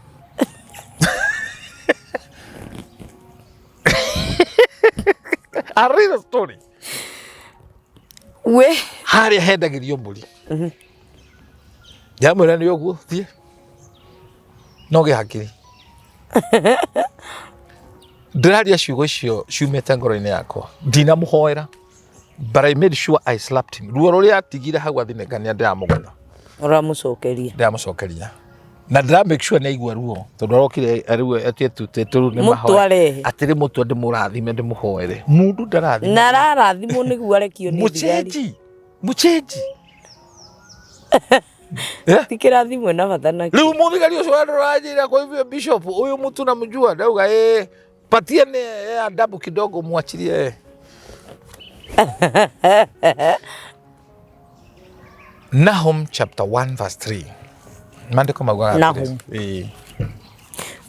Speaker 2: A real story.
Speaker 1: We
Speaker 2: harĩa hendagĩrio mbũri ndamwĩra nĩ ũguo thiĩ no gĩ hakiri ndĩraria ciugo icio ciumĩte ngoro-inĩ yakwa ndinamũhoera but I made sure I slapped him ruo rũrĩa atigire hau athinĩkania ndĩramũgũtha.
Speaker 1: Ũramũcokeria.
Speaker 2: Ndĩramũcokeria na ndĩra make sure nĩ aigua ruo tondũ arokire rĩu atĩtutĩte rĩu nĩ
Speaker 1: Mũtwe
Speaker 2: mahoya
Speaker 1: arehe.
Speaker 2: atĩrĩ mũtwe ndĩmũrathime ndĩmũhoere mũndũ ndarathima
Speaker 1: Na ararathimwo nĩguo arekio nĩ thigari.
Speaker 2: mũchenji mũchenji. Eh?
Speaker 1: Ti kĩrathimo na bata nakĩo.
Speaker 2: Rĩu mũthigari ũcio andũranjĩra kwa hivyo bishop huyu mtu namjua ndauga patie ni adabu kidogo mwachilie. Nahum chapter 1 verse 3 maandĩko maugaga atĩrĩ.
Speaker 1: Nahum.
Speaker 2: Ĩĩ.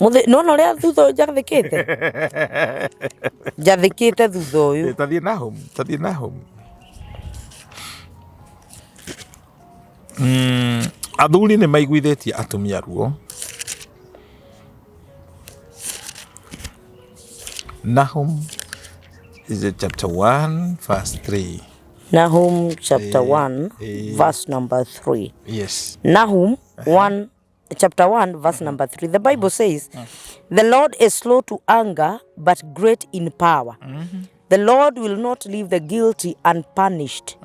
Speaker 1: Mũthĩ nona ũrĩa thutha ũyũ njathĩkĩte. Njathĩkĩte thutha ũyũ.
Speaker 2: Ĩĩ, tathiĩ Nahum, tathiĩ Nahum. Athuri nĩ maiguithĩtie atumia ruo. Nahum is it chapter 1 verse 3.
Speaker 1: Nahum chapter
Speaker 2: Eh,
Speaker 1: 1
Speaker 2: eh.
Speaker 1: verse number 3.
Speaker 2: Yes.
Speaker 1: Nahum 1 chapter 1 verse number 3. The Bible says, "The Lord is slow to anger but great in power. The Lord will not leave the guilty unpunished.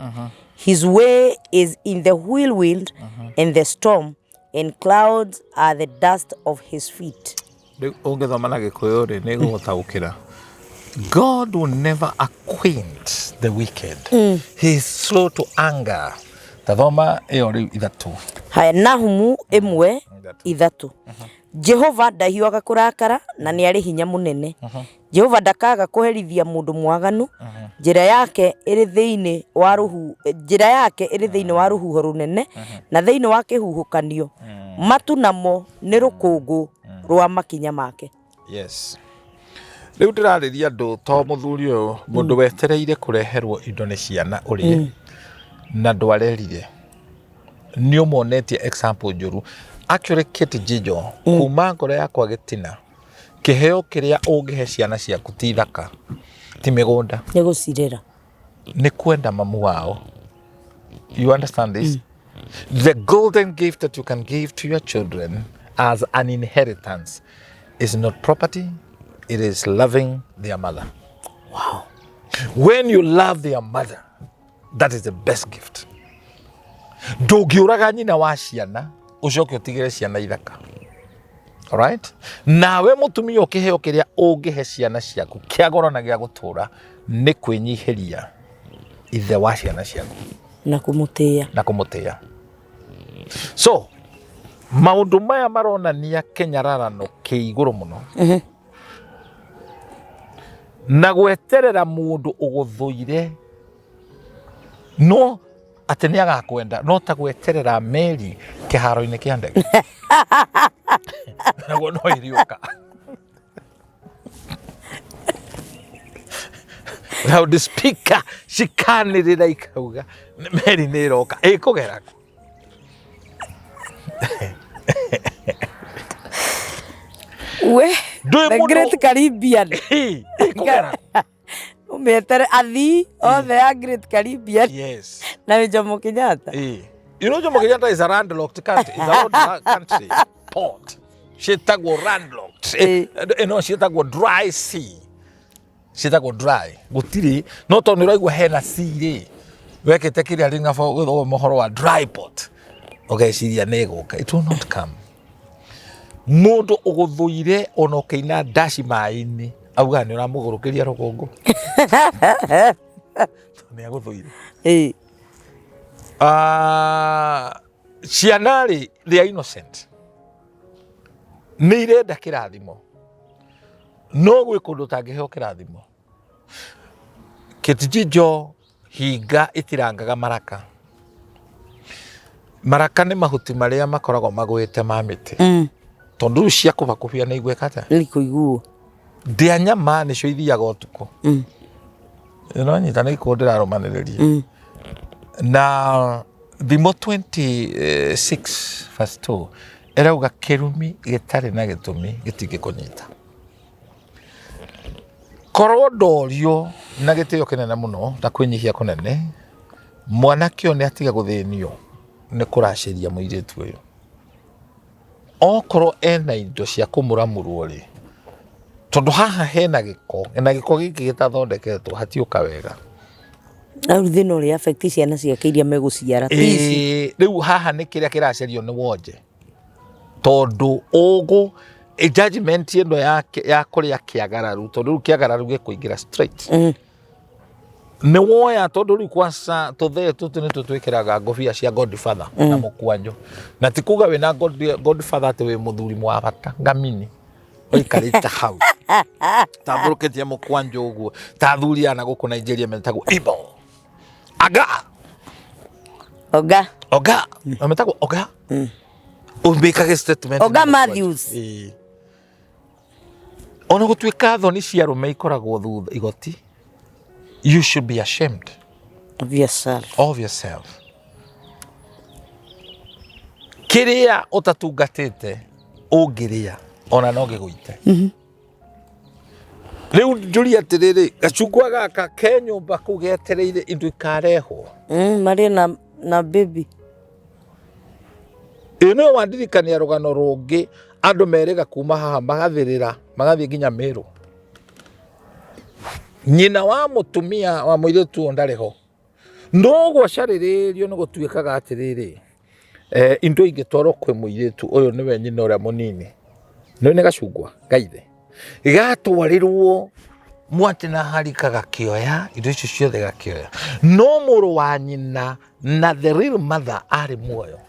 Speaker 1: His way is in the whirlwind and the storm, and clouds are the dust of his feet."
Speaker 2: Rĩu ũngĩthoma na gĩkũyũ rĩ nĩ gũgũtaũkĩra. God will never acquaint the wicked. He is slow to anger. Tathoma ĩyo rĩu ithatũ.
Speaker 1: Haya, Nahumu 1
Speaker 2: Ithatũ.
Speaker 1: 3. Jehova ndahiũhaga kũrakara na nĩ arĩ hinya mũnene. Jehova ndakaga kũherithia mũndũ mwaganu. Njĩra yake ĩrĩ thĩinĩ wa rũhu njĩra yake ĩrĩ thĩinĩ wa rũhuho rũnene na thĩinĩ wa kĩhuhũkanio. Matu namo nĩ rũkũngũ rwa makinya make.
Speaker 2: Yes. Rĩu ndĩrarĩria andũ to mũthuri ũyũ mũndũ wetereire kũreherwo indo nĩ ciana ũrĩe na ndwarerire nĩ ũmonetie example njũru. Actually Kate Jijo kuma ngoro yakwa gĩtina kĩheo kĩrĩa ũngĩhe ciana ciaku ti thaka ti mĩgũnda
Speaker 1: Nĩ gũcirera.
Speaker 2: Nĩ kwenda mamu wao. You understand this? The golden gift that you can give to your children as an inheritance is not property, it is loving their mother.
Speaker 1: Wow.
Speaker 2: When you love their mother, that is the best gift. Ndũngĩũraga nyina wa ciana ũcoke ũtigĩre ciana ithaka. Alright? Nawe mũtumia ũkĩheo kĩrĩa ũngĩhe ciana ciaku kĩa goro na gĩa gũtũra nĩ kwĩnyihĩria ithe wa ciana ciaku
Speaker 1: Na kũmũtĩĩa.
Speaker 2: Na kũmũtĩĩa. So maũndũ maya maronania kĩnyararano kĩ igũrũ mũno na gweterera mũndũ ũgũthũire no atĩ nĩ agakwenda no ta gweterera meri kĩharo-inĩ kĩa ndege naguo no ĩrĩũka. Loudspeaker cikanĩrĩra ikauga meri nĩ ĩroka ĩkũgera kũ?
Speaker 1: We,
Speaker 2: Ndũĩ
Speaker 1: the
Speaker 2: mũndũ-
Speaker 1: Great Caribbean.
Speaker 2: Ĩ, ĩkũgera kũ?
Speaker 1: Ũmĩetere athii othe a Great Caribbean
Speaker 2: Yes.
Speaker 1: na wĩ Jomo Kenyatta.
Speaker 2: You know Jomo Kenyatta is a landlocked country. Is a landlocked country. Port. Ciĩtagwo landlocked. No ciĩtagwo dry sea. Ciĩtagwo dry. Gũtirĩ. No tondũ nĩ ũraigua hena sea rĩ. Wekĩte kĩrĩa rĩ ng'abo gũthoma ũhoro wa dry port. Ũgeciria nĩ ĩgũka. It will not come. Mũndũ ũgũthũire ona ũkĩina ndaci maĩ-inĩ augaga nĩ ũramũgũrũkĩria rũkũngũ. Nĩ agũthũire. Ah, ciana rĩ they are innocent nĩ irenda kĩrathimo no gwĩ kũndũ ũtangĩheo kĩrathimo. Kĩtijinjo hinga ĩtirangaga maraka. Maraka nĩ mahuti marĩa makoragwo magwĩte ma mĩtĩ tondũ rĩu cia kũbakũbia nĩ igwĩka atĩa?
Speaker 1: Nĩ kũiguo.
Speaker 2: Ndĩa nyama nĩcio ithiaga ũtukũ. Ũranyita nĩ ikũ ndĩrarũmanĩrĩria na Thimo 26 verse 2 ĩrauga kĩrumi gĩtarĩ na gĩtũmi gĩtingĩkũnyita. Korwo ndorio na gĩtĩo kĩnene mũno na kwĩnyihia kũnene mwanake ũyũ nĩ atiga gũthĩnio nĩ kũracĩria mũirĩtu ũyũ. Okorwo ena indo cia kũmũramũrwo rĩ, tondũ haha hena gĩko na gĩko gĩkĩ gĩtathondeketwo hatiũka wega.
Speaker 1: Na rĩu thĩna ũrĩa affect ciana ciake iria megũciara ti ici.
Speaker 2: Ĩĩ, rĩu haha nĩ kĩrĩa kĩracario nĩ wonje tondũ ũgũ judgment ĩno yake ya kũrĩa kĩagararu tondũ rĩu kĩagararu gĩkũingĩra straight. Nĩ woya tondũ rĩu kwaca tũthee tũtũ nĩ tũtwĩkĩraga ngobia cia godfather na mũkwanjũ na ti kuga wĩna godfather atĩ wĩ mũthuri wa bata ngamini ũikarĩte hau tambũrũkĩtie mũkwanjũ ũguo ta athuri ana gũkũ Nigeria metagwo Igbo aga.
Speaker 1: Oga.
Speaker 2: Oga. Metagwo oga. Ũmbĩkage statement
Speaker 1: Oga
Speaker 2: na mũkwanjũ.
Speaker 1: Matthews.
Speaker 2: Ĩĩ. Ona gũtuĩka thoni cia arũme ikoragwo thutha igoti, you should be ashamed
Speaker 1: of yourself.
Speaker 2: Of yourself. Kĩrĩa ũtatungatĩte ũngĩrĩa ona no gĩgũite. Rĩu njũria atĩrĩrĩ, gacungwa gaka ke nyũmba kũu getereire indo ikarehwo.
Speaker 1: Marĩ na baby.
Speaker 2: Ĩyo nĩyo wandirikania rũgano rũngĩ andũ merĩga kuma haha magathĩrĩra magathiĩ nginya Meru. Nyina wa mũtumia wa mũirĩtu ũyũ ndarĩ ho. No gwacarĩrĩrio nĩ gũtuĩkaga atĩrĩrĩ, indo ingĩtwarwo kwĩ mũirĩtu ũyũ nĩwe nyina ũrĩa mũnini. Nĩ nĩ gacungwa gaithe. Gatwarirwo mwatĩ na harika gakĩoya indo icio ciothe gakĩoya. No mũrũ wa nyina na the real mother arĩ muoyo.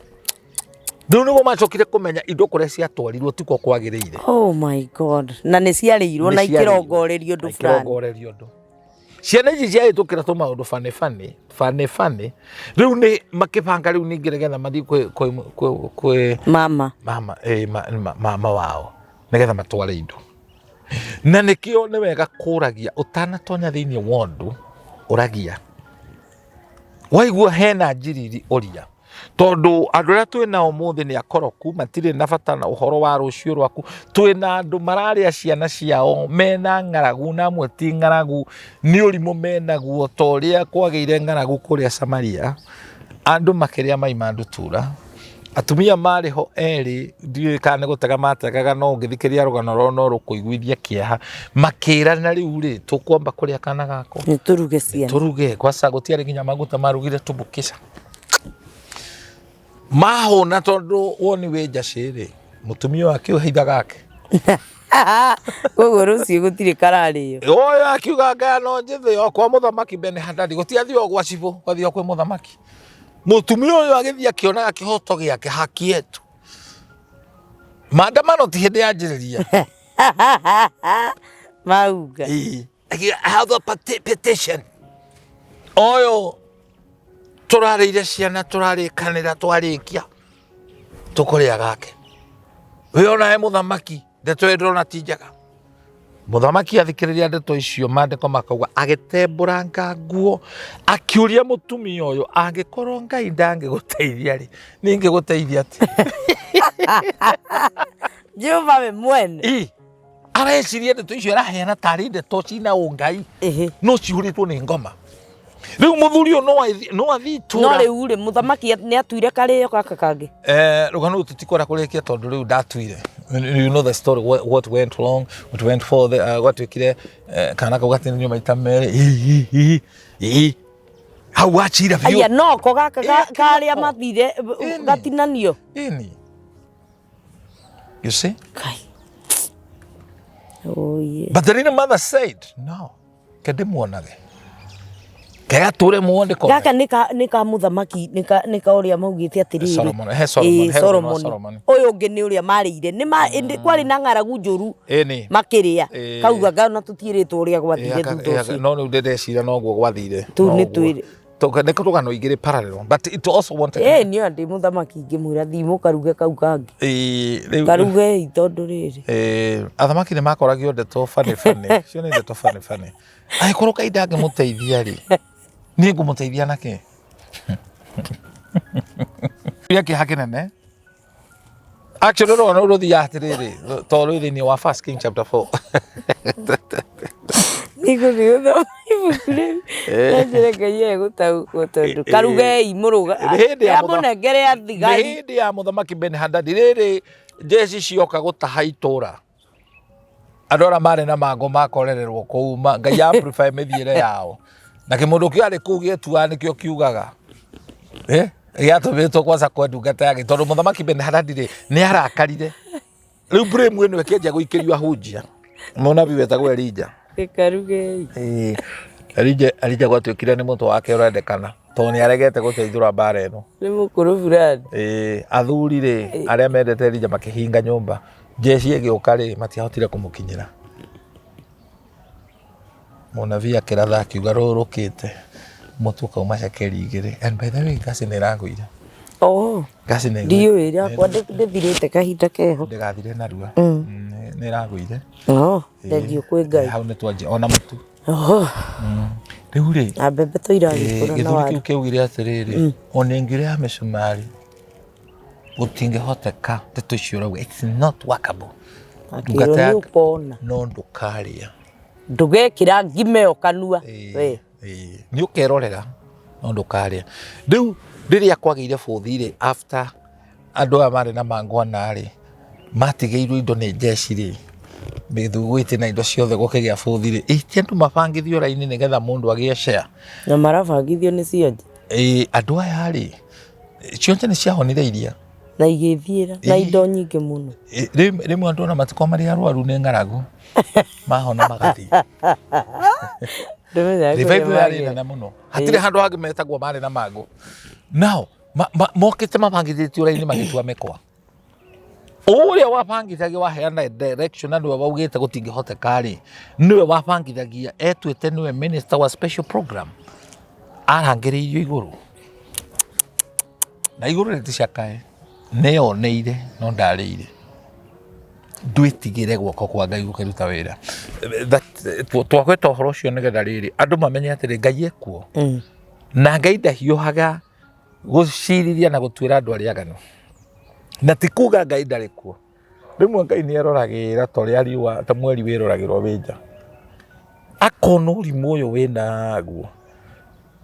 Speaker 2: Rĩu nĩguo macokire kũmenya indo kũrĩa ciatwarirwo tikuo kwagĩrĩire.
Speaker 1: Oh my God. Na nĩ ciarĩirwo na ikĩrongorerio ũndũ fulani.
Speaker 2: Ikĩrongorerio ũndũ. Ciana ici ciahĩtũkĩra tũmaũndũ bane bane, bane bane. Rĩu nĩ makĩbanga rĩu ningĩ nĩgetha mathiĩ kwĩ
Speaker 1: mama.
Speaker 2: Mama, mama wao. Nĩgetha matware indo. Na nĩkĩo nĩ wega kũragia ũtanatonya thĩinĩ wa ũndũ, ũragia. Waigua hena njiriri ũria. Tondũ andũ arĩa twĩ nao ũmũthĩ nĩ akoroku, matirĩ na bata na ũhoro wa rũciũ rwaku. Twĩ na andũ mararĩa ciana ciao mena ng'aragu na amwe ti ng'aragu, nĩ ũrimũ menaguo ta ũrĩa kwagĩire ng'aragu kũrĩa Samaria. Andũ makĩrĩa mai ma ndutura. Atumia marĩ ho erĩ, ndiũĩ kana nĩ gũtega mategaga, no ũngĩthikĩrĩria rũgano rwao no rũkũiguithia kĩeha. Makĩrana rĩu rĩ, tũkwamba kũrĩa kana gakwa.
Speaker 1: Nĩ tũruge ciana.
Speaker 2: Tũruge, kwaca gũtiarĩ nginya maguta marugire tumbukica. Mahũna tondũ woni wĩ njacĩ rĩ, mũtumia ũyũ akĩũhitha gake.
Speaker 1: Koguo rũciũ gũtirĩ kararĩo.
Speaker 2: Ũyũ akiuga ngaya no njĩthĩ o kwa mũthamaki Ben-Hadadi, gũtiathio gwa cibũ, gwathio kwĩ mũthamaki. Mũtumia ũyũ agĩthiĩ akĩonaga kĩhoto gĩake, haki yetu. Maandamano ti hĩndĩ yanjĩrĩria.
Speaker 1: Mauga.
Speaker 2: Ĩĩ. I have a petition. Ũyũ tũrarĩire ciana, tũrarĩkanĩra, twarĩkia tũkũrĩa gake. We onawe mũthamaki, ndeto ĩyo ndĩrona ti njega. Mũthamaki athikĩrĩria ndeto icio, maandĩko makauga agĩtembũranga nguo, akĩũria mũtumia ũyũ, angĩkorwo Ngai ndangĩgũteithia rĩ, niĩ ngĩgũteithia atĩa?
Speaker 1: Jehova we mwene.
Speaker 2: Ĩ, areciria ndeto icio araheana tarĩ ndeto cina ũngai, no cihũrĩtwo nĩ ngoma. Rĩu mũthuri ũyũ no athiĩ itũra.
Speaker 1: No rĩu rĩ, mũthamaki nĩ atuire karĩo gaka kangĩ?
Speaker 2: Rũgano rũu tũtikwenda kũrĩkia tondũ rĩu ndatuire. You know the story, what went wrong, what went for the, gwatuĩkire, kana kau gatinanio maita merĩ. Ĩ, ĩ, ĩ, ĩ. Hau wachira biũ.
Speaker 1: Aya, no ko gaka
Speaker 2: Ĩ,
Speaker 1: karĩa
Speaker 2: akĩroko.
Speaker 1: mathire,
Speaker 2: Ĩni.
Speaker 1: gatinanio.
Speaker 2: Ĩni. You see?
Speaker 1: Kai. Oh, yeah.
Speaker 2: But the little mother said, no. Kende muonage. Kega ture muone ko.
Speaker 1: Gaka nĩ ka mũthamaki, nĩ ka ũrĩa maugĩte atĩrĩrĩ.
Speaker 2: Solomon, he Solomon,
Speaker 1: Ĩĩ,
Speaker 2: he Solomon,
Speaker 1: Solomon.
Speaker 2: Solomon.
Speaker 1: Ũyũ ũngĩ nĩ ũrĩa marĩire. Nĩ ma, ĩndĩ kwarĩ na ng'aragu njũru
Speaker 2: Ĩni.
Speaker 1: makĩrĩa.
Speaker 2: Ĩĩ.
Speaker 1: Kauga ngana tũtiĩrĩtwo ũrĩa gwathire thutha ũcio.
Speaker 2: No rĩu ndĩreciria noguo gwathire.
Speaker 1: Tũu nĩ
Speaker 2: Noguo.
Speaker 1: twĩrĩ.
Speaker 2: Tũka, nĩ rũgano igĩrĩ parallel, but it also wanted.
Speaker 1: Ĩĩ, niĩ ndĩ mũthamaki ingĩmwĩra thiĩ mũkaruge kau kangĩ.
Speaker 2: Ĩĩ, rĩu-
Speaker 1: Karuge tondũ rĩrĩ.
Speaker 2: Ĩĩ, athamaki nĩ makoragio ndeto funny funny. Cio nĩ ndeto funny funny. Angĩkorwo Ngai ndangĩmũteithia rĩ, niĩ ngũmũteithia na kĩ? Gĩa kĩeha kĩnene. Actually, rũgano rũu rũthiaga atĩrĩrĩ, tondũ rwĩ thĩinĩ wa First King chapter 4.
Speaker 1: Nĩngũthiĩ gũthoma ibuku rĩu. Na njĩre Ngai egũtaũkwo tondũ karugei mũrũga.
Speaker 2: Nĩ hĩndĩ ya mũtha-
Speaker 1: Amũnengere athigari.
Speaker 2: Nĩ hĩndĩ ya mũthamaki Ben-Hadadi rĩrĩ jeshi cioka gũtaha itũra. Andũ arĩa marĩ na mangũ makorererwo kũu, Ngai amplify mĩthiĩre yao. Na kĩmũndũ kĩu arĩ kũu gĩetuaga nĩkĩo kiugaga. Eh? Gĩatũmĩtwo kwanza kwa ndungata yake tondũ mũthamaki Ben-Hadadi rĩ nĩ arakarire. Rĩu blame ĩno ĩkĩanjia gũikĩrio ahunjia. Mũnabii wetagwo Elija.
Speaker 1: Gĩkarugei.
Speaker 2: Ĩĩ. Elija Elija gwatuĩkire nĩ mũtwe wake ũrendekana tondũ nĩ aregete gũteithũra mbara ĩno.
Speaker 1: Nĩ mũkũrũ fulani.
Speaker 2: Ĩĩ, athuri rĩ arĩa mendete Elija makĩhinga nyũmba, jeshi ĩgĩũka rĩ matiahotire kũmũkinyĩra. Mũnabii akĩratha akiuga rũrũkĩte mũtu ũkauma cekeri 2. And by the way ngasi nĩ ĩragũire.
Speaker 1: Oh.
Speaker 2: Ngasi nĩ
Speaker 1: Ndiũĩ yakwa ndĩthirĩte kahinda keho.
Speaker 2: Ndĩgathire narua. Nĩ ĩragũire.
Speaker 1: Oh, thengiũ kwĩ Ngai.
Speaker 2: Hau nĩ twanjia ona mũtu.
Speaker 1: Oh.
Speaker 2: Rĩu rĩ
Speaker 1: Na mbembe to iragĩkũra na
Speaker 2: gĩthuri
Speaker 1: waru.
Speaker 2: kĩu kĩaugire atĩrĩrĩ, ona ĩngĩrĩa mĩcumarĩ gũtingĩhoteka ndeto icio ũrauga, it's not workable.
Speaker 1: Akĩrwo
Speaker 2: Ndungata
Speaker 1: nĩ
Speaker 2: ya
Speaker 1: ũkona.
Speaker 2: no ndũkarĩa.
Speaker 1: Ndũgekĩra ngima ĩyo kanua. We.
Speaker 2: Nĩ ũkerorera no ndũkarĩa. Rĩu rĩrĩa kwagĩire bũthi rĩ, after andũ aya marĩ na mangwana rĩ, matigĩirwo indo nĩ jeshi rĩ, mĩthugwiti na indo ciothe gũkĩgĩa bũthi rĩ, ĩ ti andũ mabangithio raini nĩgetha mũndũ agĩe share.
Speaker 1: Na marabangithio nĩ cionje.
Speaker 2: Ĩ andũ aya rĩ, cionje nĩ ciahonire iria.
Speaker 1: Na igĩthiĩra na indo nyingĩ mũno.
Speaker 2: Rĩmwe andũ ona matikoragwo marĩ arwaru nĩ ng'aragu, mahona magathiĩ.
Speaker 1: Ndũmenyaga kũrĩa
Speaker 2: Revival yarĩ
Speaker 1: magĩra.
Speaker 2: nene mũno. Hatirĩ handũ hangĩ metagwo marĩ na mangũ. Nao mokĩte mabangithĩtio raini magĩtua mĩkwa. Ũrĩa wabangithagia waheana direction na nĩwe waugĩte gũtingĩhoteka rĩ, nĩwe wabangithagia etuĩte nĩwe minister wa special program. Arangĩrĩirio igũrũ. Na igũrũ rĩticakae. Nĩyoneire no ndarĩire. Ndwĩtigĩre guoko kwa Ngai gũkĩruta wĩra. Twagweta ũhoro ũcio nĩgetha rĩrĩ andũ mamenye atĩrĩ Ngai ekuo. Na Ngai ndahiũhaga gũcirithia na gũtuĩra andũ arĩa aganu. Na ti kuga Ngai ndarĩ kuo. Rĩmwe Ngai nĩ eroragĩra ta ũrĩa riũa ta mweri wĩroragĩrwo wĩ nja. Akona ũrimũ ũyũ wĩnaguo.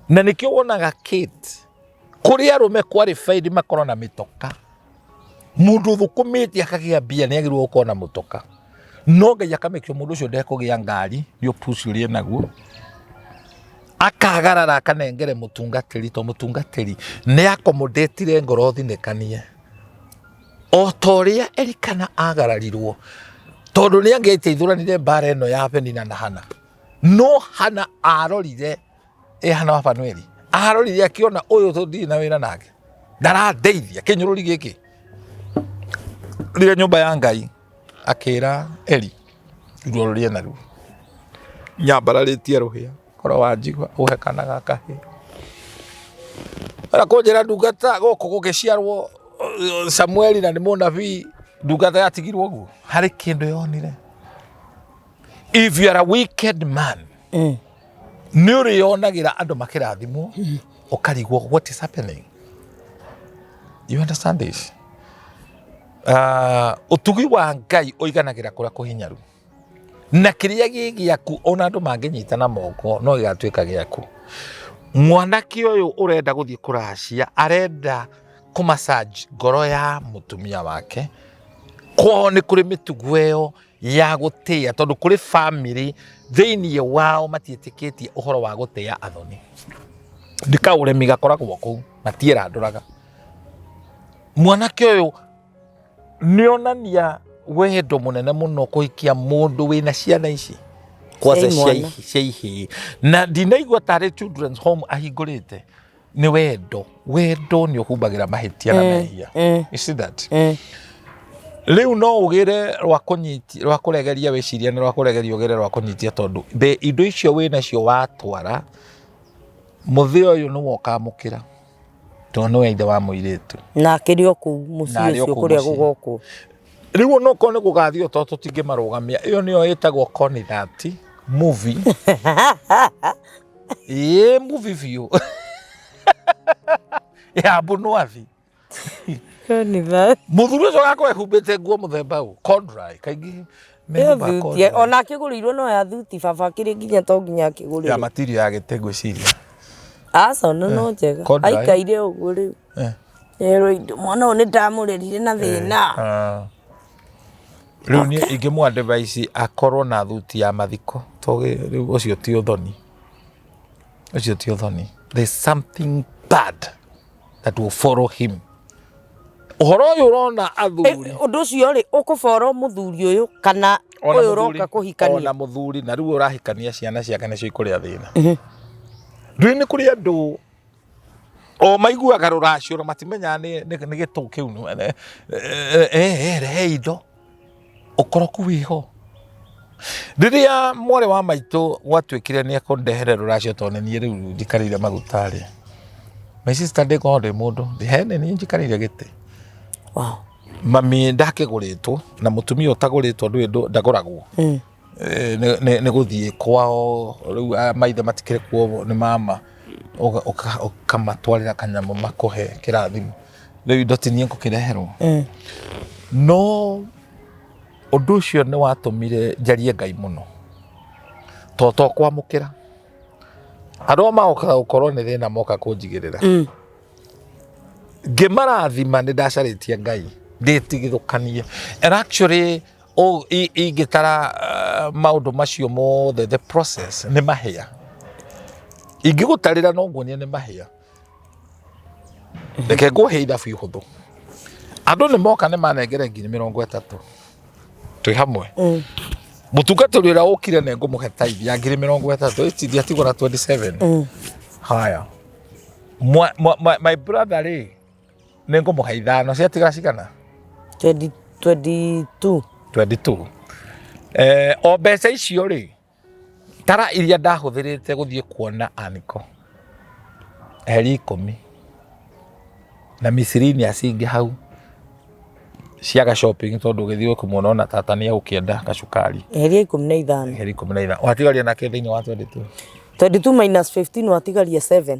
Speaker 2: Na nĩkĩo wonaga Kate kũrĩ arũme qualified makorwo na mĩtoka. Mũndũ ũthũkũmĩte akagĩa mbia nĩ agĩrĩirwo gũkorwo na mũtoka. No Ngai akamĩkĩra mũndũ ũcio ndekũgĩa ngari nĩ ũpuci ũrĩa enaguo. Akagarara akanengere mũtungatĩri to mũtungatĩri nĩ akomodetire ngoro thinĩkanie. O ta ũrĩa Elikana agararirwo tondũ nĩ angĩateithũranire mbara ĩno ya Penina na Hana. No Hana arorire ĩ Hana wa Fanueli arorire akĩona ũyũ tũndirĩ na wĩra nake ndarandeithia kĩnyũrũri gĩkĩ. Rĩrĩa nyũmba ya Ngai akĩra Eli ruo rũrĩa naruo nyambararĩtie rũhĩa korwo wanjigua ũhe kana gaka hĩ. Ora kũnjĩra ndungata gũkũ gũgĩciarwo Samueli na nĩ mũnabii ndungata yatigirwo ũguo harĩ kĩndũ yonire. If you are a wicked man nĩ ũrĩonagĩra andũ makĩrathimwo ũkarigwo what is happening. You understand this? Ũtugi wa Ngai ũiganagĩra kũrĩa kũhinyaru na kĩrĩa gĩ gĩaku ona andũ mangĩnyitana moko no gĩgatuĩka gĩaku. Mwanake ũyũ ũrenda gũthiĩ kũracia arenda kũmassage ngoro ya mũtumia wake. Kwao nĩ kũrĩ mĩtugo ĩyo ya gũtĩa tondũ kũrĩ family thĩinĩ wao matiĩtĩkĩtie ũhoro wa gũtĩa athoni. Nĩ kaũremi gakoragwo kũu matierandũraga. Mwanake ũyũ nĩonania wendo mũnene mũno kũhikia mũndũ wĩna ciana ici kwanza cia ihĩĩ na ndinaigua tarĩ children's home ahingũrĩte. Nĩ wendo, wendo nĩ ũhumbagĩra mahĩtia na mehia. You see that? Rĩu no ũgĩre rwa kũnyitia rwa kũregeria wĩcirie na rwa kũregeria ũgĩre rwa kũnyitia tondũ indo icio wĩnacio watwara mũthĩ ũyũ nĩwe ũkamũkĩra tondũ nĩwe ithe wa mũirĩtu.
Speaker 1: Na akĩrĩ o kũu mũciĩ ũcio kũrĩa gũgokwo.
Speaker 2: Rĩu onokorwo nĩ gũgathiĩ tondũ tũtingĩmarũgamia, ĩyo nĩyo ĩtagwo Conithati movie. Ĩĩ movie biũ. Ya Mbũnwathi. Mũthuri ũcio agakorwo ehumbĩte nguo mũthemba ũyũ, corduroy, kaingĩ mehumbaga corduroy.
Speaker 1: Ona akĩgũrĩirwo no ya thuti baba akĩrĩ nginya to nginya akĩgũrĩrwo.
Speaker 2: Ya material ya gĩtĩ ngwĩciria.
Speaker 1: Aca ona no njega. Aikaire ũguo rĩu. Erwo indo mwana ũyũ nĩ ndamũrerire na thĩna.
Speaker 2: Rĩu niĩ ingĩmũ advise akorwo na thuti ya mathiko tondũ rĩu ũcio ti ũthoni. Ũcio ti ũthoni. There's something bad that will follow him. Ũhoro ũyũ ũrona athuri
Speaker 1: Ũndũ ũcio rĩ, ũkũboro mũthuri ũyũ kana
Speaker 2: ona
Speaker 1: ũyũ
Speaker 2: mũthuri-
Speaker 1: ũroka kũhikania?
Speaker 2: Ona mũthuri na rĩu ũrahikania ciana ciake nĩcio ikũrĩa thĩna. Ndũĩ nĩ kũrĩ andũ o maiguaga rũracio na matimenyaga nĩ gĩtũ kĩu rehe indo ũkoroku wĩho. Rĩrĩa mwarĩ wa maitũ gwatuĩkire nĩ ekũndehere rũracio tondũ nĩ niĩ rĩu njikarĩire maguta rĩ, my sister ndĩngorwo ndĩ mũndũ, he nĩ niĩ njikarĩire gĩtĩ.
Speaker 1: Wow.
Speaker 2: Mami ndakĩgũrĩtwo na mũtumia ũtagũrĩtwo ndũĩ ndagũragwo. Nĩ gũthiĩ kwao rĩu maithe matikĩrĩ kuo nĩ mama ũkamatwarĩra kanyamũ makũhe kĩrathimo. Rĩu indo ti niĩ ngũkĩreherwo. No ũndũ ũcio nĩ watũmire njarie Ngai mũno to to kwamũkĩra andũ magokaga gũkorwo nĩ thĩna moka kũnjigĩrĩra. Ngĩmarathima nĩ ndacarĩtie Ngai ndĩtigithũkanie. And actually ingĩtara maũndũ macio mothe the process nĩ mahĩa. Ingĩgũtarĩra no nguonie nĩ mahĩa. Reke ngũhe ithabu ihũthũ. Andũ nĩ moka nĩ manengere 30,000. Twĩ hamwe. Mũtungatĩri ũrĩa ũkire nĩ ngũmũhe tithe ya 30,000. Ici ndiatigwo na 27. Haya. My brother rĩ, nĩ ngũmũhe 5. Ciatigara cigana?
Speaker 1: 22.
Speaker 2: 22. O mbeca icio rĩ, tara iria ndahũthĩrĩte gũthiĩ kuona Aniko. Heri 10. Na miscellaneous ingĩ hau cia shopping tondũ ũgĩthiĩ kũmuona ona tata nĩ egũkĩenda gacukari.
Speaker 1: Heri 15.
Speaker 2: Heri 15. Watigaria nake thĩinĩ wa 22.
Speaker 1: 22 minus 15 watigaria 7.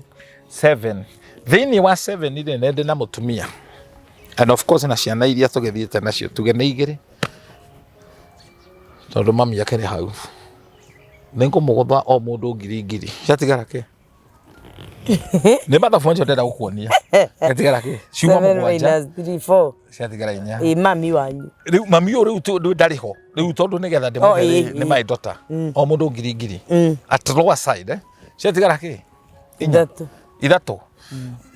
Speaker 2: 7. Thĩinĩ wa 7 rĩ, nĩ ndĩ na mũtumia. And of course na ciana iria tũgĩthiĩte nacio tuge nĩ 2. Tondũ mami akĩrĩ hau. Nĩ ngũmũgũtha o mũndũ ngiri ngiri. Ciatigara kĩ? Nĩ mathabu macio ndĩrenda gũkuonia. Ciatigara kĩ? Ciuma
Speaker 1: 7
Speaker 2: 7.
Speaker 1: minus 3 4.
Speaker 2: Ciatigara 4.
Speaker 1: Ĩ mami wanyu.
Speaker 2: Rĩu mami ũyũ rĩu ndarĩ ho. Rĩu tondũ nĩgetha ndĩmũhe rĩ, nĩ my daughter. O mũndũ ngiri ngiri. At lower side eh. Ciatigara kĩ?
Speaker 1: 3.
Speaker 2: 3.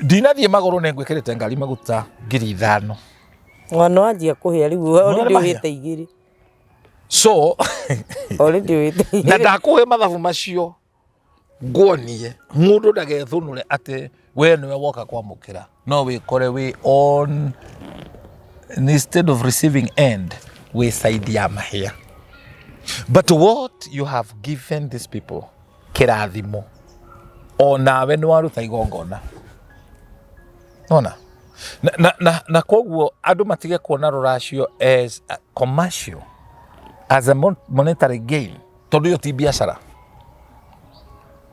Speaker 2: Ndinathiĩ magũrũ nĩ ngwĩkĩrĩte ngari maguta 5,000.
Speaker 1: Mwana wanjia kũhĩa rĩu already
Speaker 2: mahĩa?
Speaker 1: ũhĩte 2.
Speaker 2: So
Speaker 1: Already ũhĩte 2.
Speaker 2: Na ndakũhe mathabu macio nguonie mũndũ ndagethũnũre atĩ we nĩwe woka kwamũkĩra no wĩkore wĩ on instead of receiving end wĩ side ya mahĩa. But what you have given these people kĩrathimo o nawe nĩ waruta igongona. Nona na koguo andũ matige kuona rũracio as a commercial, as a monetary gain, tondũ ĩyo ti biacara.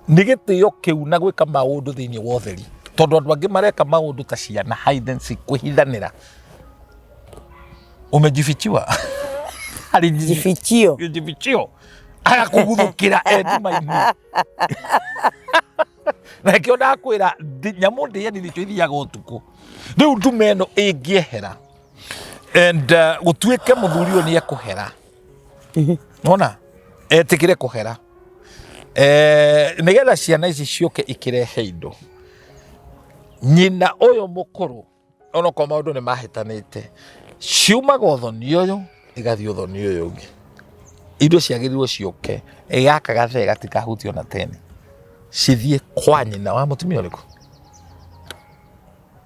Speaker 2: Nĩ gĩtĩo kĩu na gwĩka maũndũ thĩinĩ wa ũtheri, tondũ andũ angĩ mareka maũndũ ta ciana hide and seek, kwĩhithanĩra. Umejifichiwa.
Speaker 1: Jifichio.
Speaker 2: Jifichio. Agakũguthũkĩra enduma-inĩ. Na nĩkĩo ndakwĩra nyamũ ndĩani nĩcio ithiaga ũtukũ. Rĩu ndume ĩno ĩngĩehera and gũtuĩke mũthuri ũyũ nĩ ekũhera. Nona etĩkĩre kũhera. Nĩgetha ciana ici ciũke ikĩrehe indo. Nyina ũyũ mũkũrũ onokorwo maũndũ nĩ mahĩtanĩte, ciumaga ũthoni ũyũ igathiĩ ũthoni ũyũ ũngĩ. Indo ciagĩrĩirwo ciũke gaka gathee gatikahutio na teni, cithiĩ kwa nyina wa mũtumia ũrĩkũ?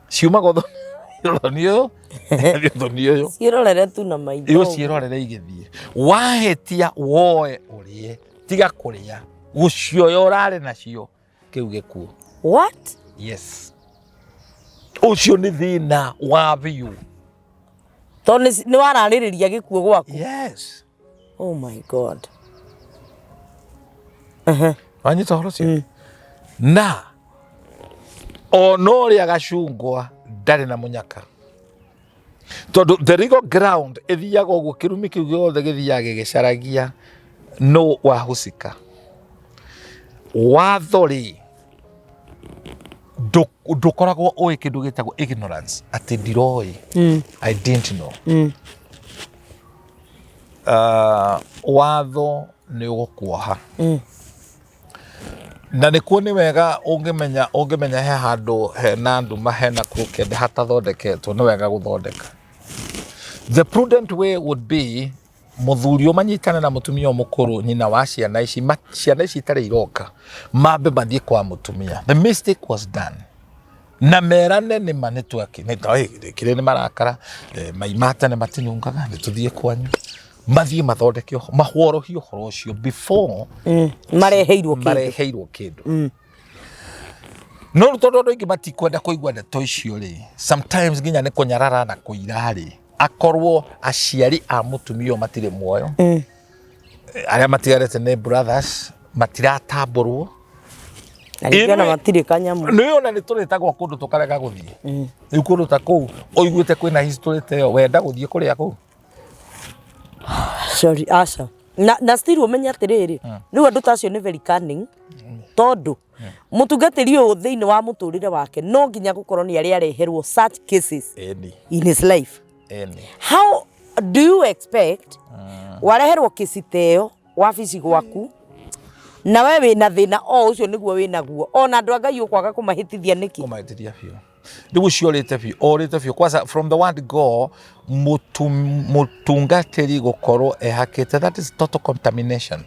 Speaker 2: Ciumaga ũthoni ũyũ igathiĩ ũthoni ũyũ.
Speaker 1: Ciĩrorere tu na maitho.
Speaker 2: Iũ ciĩrorere igĩthiĩ. Wahĩtia woe ũrĩe, tiga kũrĩa gũcioya ũrarĩ nacio kĩu gĩkuũ.
Speaker 1: What?
Speaker 2: Yes. Ũcio nĩ thĩna wa biũ.
Speaker 1: Tondũ nĩ wararĩrĩria gĩkuũ gwaku.
Speaker 2: Yes.
Speaker 1: Oh my God.
Speaker 2: Wanyita ũhoro ũcio? Na ona ũrĩa gacungwa ndarĩ na mũnyaka. Tondũ the legal ground ĩthiaga ũguo, kĩrumi kĩu gĩothe gĩthiaga gĩgĩcaragia no wahusika. Watho rĩ ndũkoragwo ũĩ kĩndũ gĩtagwo ignorance, atĩ ndiroĩ. I didn't know. Watho nĩ ũgũkuoha. Na nĩkuo nĩ wega ũngĩmenya ũngĩmenya he handũ hena nduma hena crooked hatathondeketwo, nĩ wega gũthondeka. The prudent way would be mũthuri ũyũ manyitane na mũtumia ũyũ mũkũrũ, nyina wa ciana ici, ciana ici itarĩ iroka, mambe mathiĩ kwa mũtumia. The mistake was done. Na merane nĩ ma nĩ twaki nĩ kĩrĩ nĩ marakara, maima tene matinungaga, nĩ tũthiĩ kwanyu. Mathiĩ mathondeke ũhoro, mahworohie ũhoro ũcio before
Speaker 1: Mareheirwo kĩndũ.
Speaker 2: Mareheirwo kĩndũ. No rĩu tondũ andũ aingĩ matikwenda kũigua ndeto icio rĩ, sometimes nginya nĩ kũnyarara na kũira rĩ, akorwo aciari a mũtumia ũyũ matirĩ muoyo, arĩa matigarĩte nĩ brothers, matiratambũrwo.
Speaker 1: Na rĩngĩ ona matirĩ kanyamũ.
Speaker 2: Nĩ ona nĩ tũrĩtagwo kũndũ tũkarega gũthiĩ. Rĩu kũndũ ta kũu ũiguĩte kwĩna history ta ĩyo, wenda gũthiĩ kũrĩa kũu?
Speaker 1: Sorry, aca. Na still ũmenye atĩrĩrĩ, rĩu andũ ta acio nĩ very cunning, tondũ mũtungatĩri ũyũ thĩinĩ wa mũtũrĩre wake no nginya gũkorwo nĩ arĩ areherwo such cases in his life. How do you expect wareherwo kesi ta ĩyo wabici gwaku na we wĩna thĩna o ũcio nĩguo wĩnaguo, ona andũ a Ngai ũkwaga kũmahĩtithia nĩkĩ?
Speaker 2: Kũmahĩtithia biũ. Rĩu ũcio orĩte biũ, orĩte biũ. Kwanza from the word go, mũtungatĩri gũkorwo ehakĩte, that is total contamination.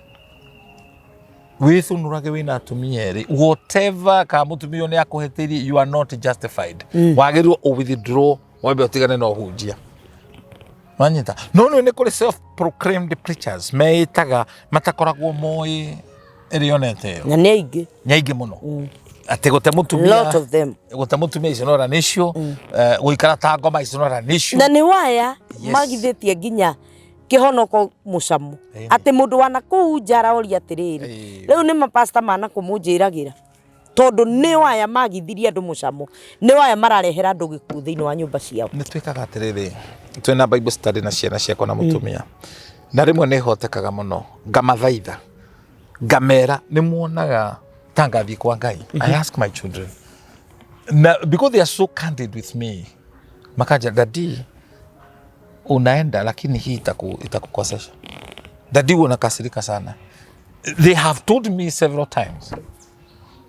Speaker 2: Wĩthunũrage wĩna atumia erĩ, whatever ka mũtumia ũyũ nĩ akũhĩtĩirie, you are not justified. Wagĩrĩirwo ũ withdraw, wambe ũtigane na ũhunjia. Wanyita? No nĩ kũrĩ self proclaimed preachers meĩtaga matakoragwo moĩ ĩrĩa onete ĩyo.
Speaker 1: Na nĩ aingĩ.
Speaker 2: Nĩ aingĩ mũno. Atĩ gũte mũtumia,
Speaker 1: Lot of them.
Speaker 2: Gũte mũtumia is not an issue. Gũikara ta ngoma is not an issue.
Speaker 1: Na nĩ waya magithĩtie nginya kĩhonoko mũcamo. Atĩ mũndũ wa nakũu nja aroria atĩrĩrĩ, rĩu nĩ mapasta ma nakũ mũnjĩragĩra? Tondũ nĩ waya magithirie andũ mũcamo, nĩ waya mararehera andũ gĩkuũ thĩinĩ wa nyũmba ciao.
Speaker 2: Nĩ twĩkaga atĩrĩrĩ, twĩna Bible study na ciana ciakwa na mũtumia, na rĩmwe nĩ hotekaga mũno ngamathaitha, ngamera nĩ muonaga ta ngathiĩ kwa Ngai. I ask my children, na because they are so candid with me, makanja, "Daddy, unaenda lakini hii itakukosesha. Daddy, unakasirika sana." They have told me several times,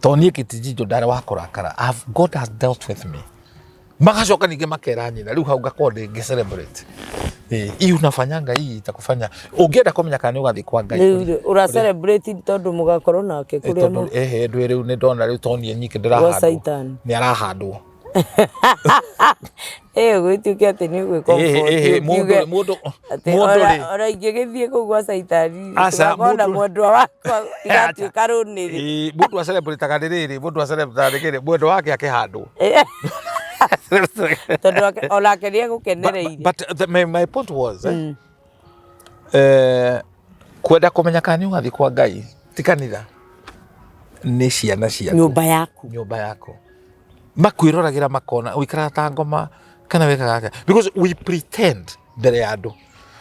Speaker 2: tondũ niĩ Kĩtijinjo ndarĩ wa kũrakara. God has dealt with me. Magacoka ningĩ makera nyina, rĩu hau ngakorwo ndĩ celebrate. Hii unafanyanga, hii itakufanya ũngĩenda kũmenya kana nĩ ũgathiĩ kwa Ngai.
Speaker 1: Rĩu ũra celebrate tondũ mũgakorwo nake kũrĩa
Speaker 2: Tondũ ehe ndwĩ rĩu nĩ ndona rĩu tondũ niĩ nyiki
Speaker 1: gwa
Speaker 2: ndĩrahandwo.
Speaker 1: Satan.
Speaker 2: Nĩ arahandwo.
Speaker 1: Ĩ gwĩtuĩke atĩ nĩ ũgwĩ
Speaker 2: Ehe, mũndũ mũndũ
Speaker 1: atĩ
Speaker 2: mũndũ
Speaker 1: ona
Speaker 2: rĩ
Speaker 1: ona ingĩgĩthiĩ kũu gwa Caitani
Speaker 2: Aca,
Speaker 1: tũgakorwo na mwendwa wakwa igatuĩka rũnĩrĩ.
Speaker 2: Ĩĩ, mũndũ acelebrataga nĩ rĩrĩ, mũndũ acelebrataga nĩ kĩrĩ mwendwa wake akĩhandwo.
Speaker 1: Tondũ onake nĩ egũkenereire.
Speaker 2: But my point was, kwenda kũmenya kana nĩ ũgathiĩ kwa Ngai ti kanitha, nĩ ciana ciaku.
Speaker 1: Nyũmba yaku.
Speaker 2: Nyũmba yaku makwĩroragĩra makona ũikaraga ta ngoma kana wĩkaga atĩa, because we pretend mbere ya andũ.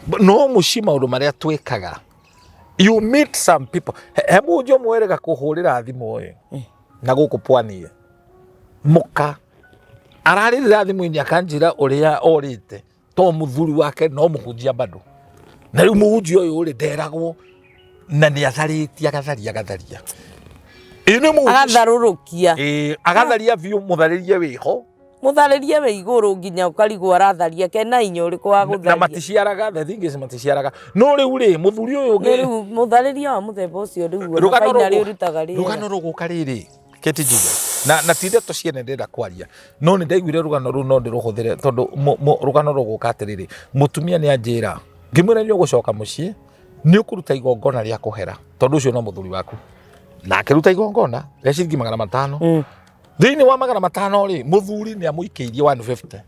Speaker 2: But no mũciĩ maũndũ marĩa twĩkaga, you meet some people, he mũnjũ mwerega kũhũrĩra thimũ ĩ na gũkũ pwani mũka ararĩrĩra thimũ-inĩ akanjĩra ũrĩa orĩte to mũthuri wake no mũhunjia bado, na rĩu mũhunjia ũyũ rĩ nderagwo na nĩ atharĩtie, agatharia, agatharia. Ĩ nĩ mũhunjia.
Speaker 1: Agatharũrũkia.
Speaker 2: Ĩ, agatharia biũ, mũtharĩrie wĩho.
Speaker 1: Mũtharĩrie wĩ igũrũ nginya ũkarigwo aratharia kena inya ũrĩkũ wa
Speaker 2: Na
Speaker 1: gũtharia.
Speaker 2: maticiaraga, the thing is maticiaraga. No rĩu rĩ mũthuri ũyũ
Speaker 1: Nĩ rĩu mũtharĩria wa mũthemba ũcio rĩu ona
Speaker 2: Rũgano
Speaker 1: finally ũrutaga rĩera.
Speaker 2: Rũgano rũgũka rĩrĩ Kate Njiga, na ti ndeto ciene ndĩrenda kwaria, no nĩ ndaiguire rũgano rũu no ndĩrũhũthĩre tondũ rũgano rũgũka atĩrĩrĩ, mũtumia nĩ anjĩra, ngĩmwĩra nĩ ũgũcoka mũciĩ nĩ ũkũruta igongona rĩa kũhera tondũ ũcio no mũthuri waku, na akĩruta igongona rĩa ciringi 500. Thĩinĩ wa 500 rĩ, mũthuri nĩ amũikĩirie 150,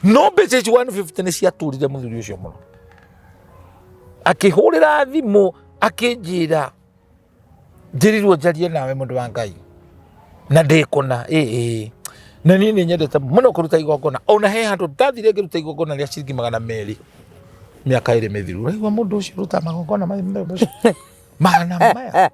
Speaker 2: no mbeca ici 150 nĩ ciaturire mũthuri ũcio mũno. Akĩhũrĩra thimũ akĩnjĩra njĩrirwo njarie nawe mũndũ wa Ngai na ndĩkũna ĩ ĩ na niĩ nĩ nyendete mũno kũruta igongona, ona he handũ ndathire ngĩruta igongona rĩa ciringi 200 mĩaka 2 mĩthiru. Ũraigua mũndũ ũcio ũrutaga magongona ma mũthemba ũcio magana maya?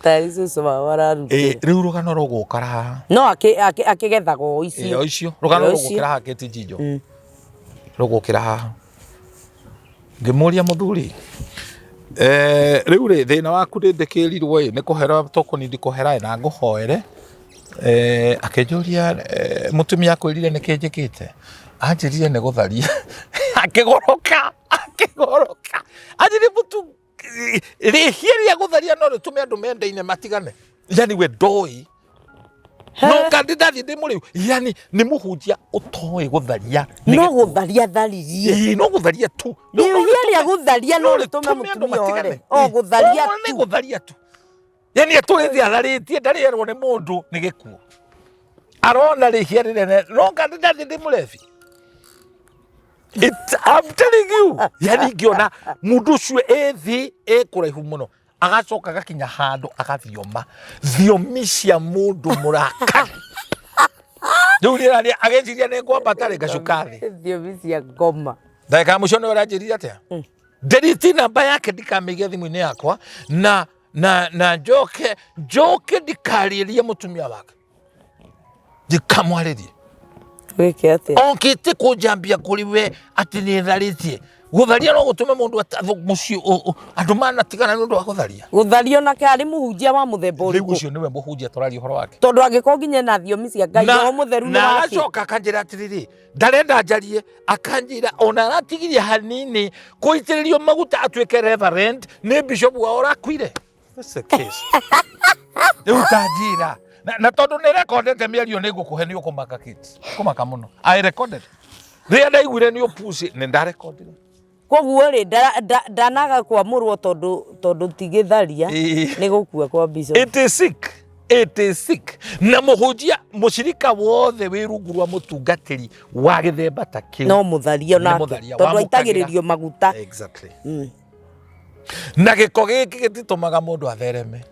Speaker 1: Tarĩ cũcũ wao ararutĩra.
Speaker 2: Ĩ, rĩu rũgano rũgũkara haha.
Speaker 1: No akĩgethaga o icio.
Speaker 2: Ĩ, o icio rũgano
Speaker 1: O icio.
Speaker 2: rũgũkĩra haha Kate Njijo, rũgũkĩra haha. Ngĩmũria mũthuri, Rĩu rĩ, thĩna waku nĩ ndĩkĩrirwo ĩ, nĩ kũhera tũkũnindi kũhera ĩ, na ngũhoere. Akĩnjũria mũtumia akwĩrire nĩkĩ njĩkĩte? Anjĩrire nĩ gũtharia. Akĩgũrũka, akĩgũrũka. Anjĩrire mũtu rĩhia rĩa gũtharia no rĩtũme andũ mendaine matigane. Yani we ndoĩ. No kandi ndathiĩ ndĩ mũrĩu. Yani nĩ mũhunjia ũtoĩ gũtharia. Nĩ
Speaker 1: No
Speaker 2: gĩkuũ.
Speaker 1: gũtharia tharirie.
Speaker 2: Ĩĩ, no gũtharia tu. No- no
Speaker 1: Rĩhia rĩa gũtharia no rĩtũme
Speaker 2: rĩtũme andũ
Speaker 1: mũtumia
Speaker 2: matigane.
Speaker 1: ore. O gũtharia
Speaker 2: O, nĩ
Speaker 1: tu.
Speaker 2: gũtharia tu. Yani atũrĩte atharĩtie ndarĩ erwo nĩ mũndũ nĩ gĩkuũ. Arona rĩhia rĩnene no kandi ndathiĩ ndĩ mũrebi. I'm telling you. Yani ingĩona mũndũ ũcio ĩ thĩ ĩ kũraihu mũno agacoka agakinya handũ agathioma thiomi cia mũndũ mũrakaru. Rĩu rĩera rĩa agĩciria nĩ ngwambata rĩ ngacuka thĩ.
Speaker 1: Thiomi cia ngoma.
Speaker 2: Ndagĩka ya mũico nĩwe ũranjĩrire atĩa? Delete namba yake ndikamĩige thimũ-inĩ yakwa na njoke njoke ndikarĩrie mũtumia wake, ndikamwarĩrie.
Speaker 1: Wĩke atĩa?
Speaker 2: Okĩte kũnjambia kũrĩ we atĩ nĩ tharĩtie. Gũtharia no gũtũme mũndũ mũciĩ andũ manatigana nĩ ũndũ wa gũtharia.
Speaker 1: Gũtharia onake arĩ mũhunjia wa mũthemba
Speaker 2: Rĩu
Speaker 1: ũrĩkũ?
Speaker 2: ũcio nĩwe mũhunjia tũraria ũhoro wake.
Speaker 1: Tondũ angĩkorwo nginya ena thiomi cia Ngai, roho mũtheru nĩ
Speaker 2: na
Speaker 1: wake.
Speaker 2: agacoka akanjĩra atĩrĩrĩ, ndarenda njarie, akanjĩra ona aratigirie hanini kũitĩrĩrio maguta atuĩke reverend nĩ bishop wao ũrakuire. That's the case. Rĩu tanjĩra na tondũ nĩ rekondete mĩario nĩ ngũkũhe nĩ ũkũmaka kids. Kũmaka mũno. I recorded. Rĩrĩa ndaiguire nĩ ũpuci nĩ ndarekondire.
Speaker 1: Koguo rĩ, ndanaga kwamũrwo tondũ ti gĩtharia,
Speaker 2: Ĩĩ.
Speaker 1: nĩ gũkua kwa bishop.
Speaker 2: It is sick. It is sick. Na mũhunjia mũcirika wothe wĩ rungu rwa mũtungatĩri wa gĩthemba ta kĩu
Speaker 1: No mũtharia
Speaker 2: Nĩ
Speaker 1: onake,
Speaker 2: mũtharia,
Speaker 1: tondũ
Speaker 2: wamũkagĩra.
Speaker 1: aitagĩrĩrio maguta.
Speaker 2: Exactly. Na gĩko gĩkĩ gĩtitũmaga mũndũ athereme.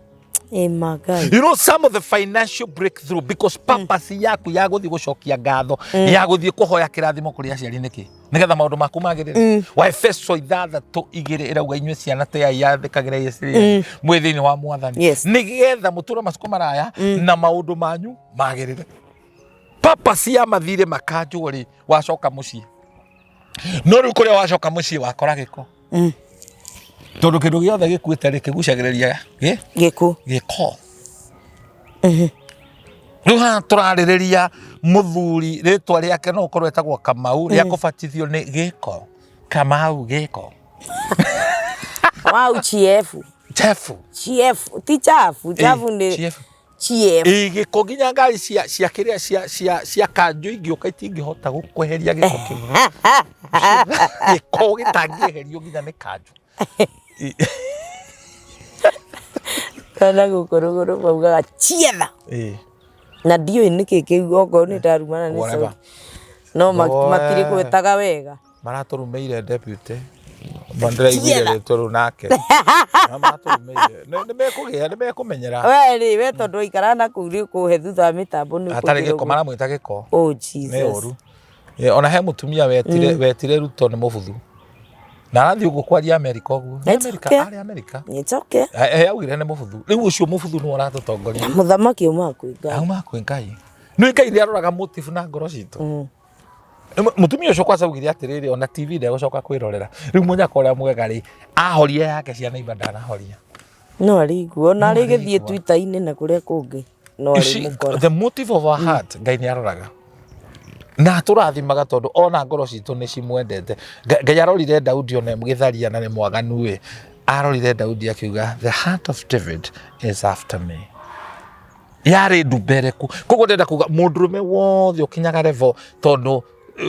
Speaker 1: Ĩ magai.
Speaker 2: You know some of the financial breakthrough because purpose yaku ya gũthiĩ gũcokia ngatho ya gũthiĩ kũhoya kĩrathimo kũrĩ aciari nĩkĩ nĩgetha maũndũ maku magĩrĩre. Wa Efeso 6:2 ĩrauga inyuĩ ciana tĩai yathĩkagĩra aciari mwĩ thĩinĩ wa Mwathani
Speaker 1: Yes.
Speaker 2: nĩgetha mũtũre matukũ maraya na maũndũ manyu magĩrĩre. Purpose ya mathirĩ makanjwo rĩ wacoka mũciĩ, no rĩu kũrĩa wacoka mũciĩ wakora gĩko tondũ kĩndũ gĩothe gĩkuĩte rĩ kĩgucagĩrĩria gĩ
Speaker 1: Gĩkuũ.
Speaker 2: Gĩko. Rĩu haha tũrarĩrĩria mũthuri rĩtwa rĩake no ũkorwo etagwo Kamau, rĩa kũbatithio nĩ gĩko. Kamau gĩko.
Speaker 1: Wau chiefu.
Speaker 2: Chefu.
Speaker 1: Chiefu. Ti chafu. Chafu nĩ
Speaker 2: Chiefu.
Speaker 1: chiefu.
Speaker 2: Ĩ gĩko nginya ngari cia kĩrĩa cia kanjũ ingĩũka itingĩhota gũkweheria gĩko kĩu. Gĩko gĩtangĩeherio nginya nĩ kanjũ.
Speaker 1: Kana gũkũ rũgũrũ maugaga chietha.
Speaker 2: Ĩ.
Speaker 1: Na ndiũĩ nĩkĩ kĩu, okorwo nĩ ndarumana nĩ
Speaker 2: Whatever.
Speaker 1: sorry. No matirĩ
Speaker 2: Woe.
Speaker 1: gwĩtaga wega.
Speaker 2: Maratũrumĩire deputy. Ndĩraiguire
Speaker 1: Chietha.
Speaker 2: rĩtwa rĩu nake. Na maratũrumĩire. Nĩ mekũgĩa, nĩ mekũmenyera.
Speaker 1: We rĩ, we tondũ waikara na kũu rĩ ũkũhe thutha wa mĩtambo nĩ
Speaker 2: Hatarĩ
Speaker 1: ũkũnjĩra
Speaker 2: gĩko,
Speaker 1: ũguo.
Speaker 2: maramwĩta gĩko.
Speaker 1: Oh
Speaker 2: Nĩ
Speaker 1: Jesus.
Speaker 2: ũru. Ona he mũtumia wetire Ruto nĩ mũbuthu. Na arathiĩ ũguo kwaria Amerika ũguo. Nĩ
Speaker 1: It's
Speaker 2: Amerika,
Speaker 1: okay.
Speaker 2: arĩ Amerika.
Speaker 1: It's okay.
Speaker 2: Augire nĩ mũbuthu. Rĩu ũcio mũbuthu nĩwe ũratũtongoria.
Speaker 1: Mũthamaki umaga kwĩ Ngai.
Speaker 2: Auma kwĩ Ngai. Nĩ Ngai nĩ aroraga motive na ngoro citũ. Mũtumia ũcio kwanza augire atĩrĩrĩ, ona TV ndegũcoka kwĩrorera. Rĩu mũnyaka ũrĩa mwega rĩ, ahoria yake ciana imba ndanahoria.
Speaker 1: No arĩigua ona
Speaker 2: No
Speaker 1: arĩgĩthiĩ
Speaker 2: arĩigua.
Speaker 1: Twitter-inĩ na kũrĩa kũngĩ no
Speaker 2: You see,
Speaker 1: arĩmũkora.
Speaker 2: the motive of our heart, Ngai nĩ aroraga. Na atũrathimaga tondũ ona ngoro citũ nĩ cimwendete. Ngai arorire Daudi ona gĩtharia na nĩ mwaganu ĩ. Arorire Daudi akiuga, the heart of David is after me. Yarĩ ndumbereku. Koguo ndĩrenda kuga mũndũrũme wothe ũkinyaga level tondũ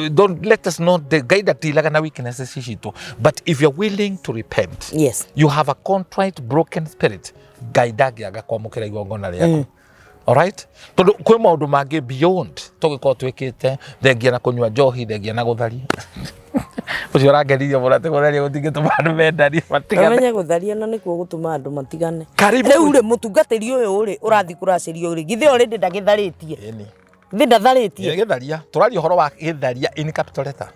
Speaker 2: don't let us not the Ngai ndatilaga na weaknesses citũ, but if you're willing to repent,
Speaker 1: Yes.
Speaker 2: you have a contrite broken spirit, Ngai ndangĩaga kwamũkĩra igongona rĩaku. Alright, tondũ kwĩ maũndũ mangĩ beyond tũgĩkorwo twĩkĩte thengia na kũnyua njohi, thengia na gũtharia. Ũcio ũrangenirie mũno atĩ gũtharia gũtingĩtũma andũ mendanie matigane.
Speaker 1: Ũmenye gũtharia na nĩkuo gũtũma andũ matigane.
Speaker 2: Karibu.
Speaker 1: Rĩu rĩ mũtungatĩri ũyũ rĩ ũrathiĩ kũracĩrio rĩ githĩ already ndagĩtharĩtie?
Speaker 2: Ĩni.
Speaker 1: Githĩ ndatharĩtie?
Speaker 2: Nĩ gĩtharia. Tũraria ũhoro wa gĩtharia in capital letter.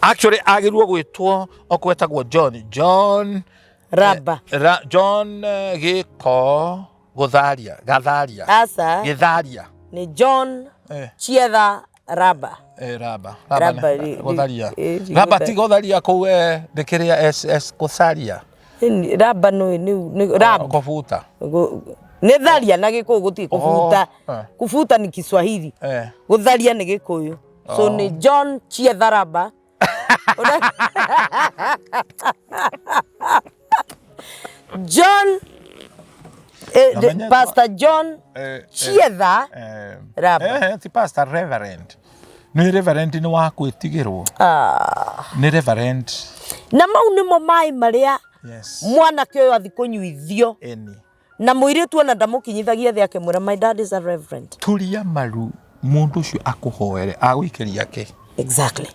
Speaker 2: Actually agĩrwo gwĩtwo okwetagwo John. John
Speaker 1: Raba.
Speaker 2: John Gĩko gũtharia, gatharia.
Speaker 1: Aca.
Speaker 2: Gĩtharia.
Speaker 1: Nĩ John Chietha Raba.
Speaker 2: Raba.
Speaker 1: Raba
Speaker 2: Raba gũtharia. Raba ti gũtharia kũu nĩ kĩrĩa S S gũcaria.
Speaker 1: Raba nĩ nĩ rab.
Speaker 2: Kũbuta.
Speaker 1: Nĩ tharia na Gĩkũyũ gũtirĩ kũbuta.
Speaker 2: Oh, eh.
Speaker 1: Kubuta ni Kiswahili.
Speaker 2: Eh.
Speaker 1: Gũtharia nĩ Gĩkũyũ. So
Speaker 2: Oh.
Speaker 1: nĩ John Chietha Raba. John
Speaker 2: Namenyetwo-
Speaker 1: Pastor John Chietha Raba.
Speaker 2: Ti pastor, reverend. Nĩ reverend, nĩ wa gwĩtigĩrwo.
Speaker 1: Ah.
Speaker 2: Nĩ reverend.
Speaker 1: Na mau nĩmo maĩ marĩa
Speaker 2: Yes.
Speaker 1: mwanake ũyũ athi kũnyuithio
Speaker 2: Eni.
Speaker 1: Na mũirĩtu ona ndamũkinyithagia thĩ akĩmwĩra, "My dad is a reverend."
Speaker 2: Turia maru mũndũ ũcio akũhoere agũikĩria kĩ.
Speaker 1: Exactly.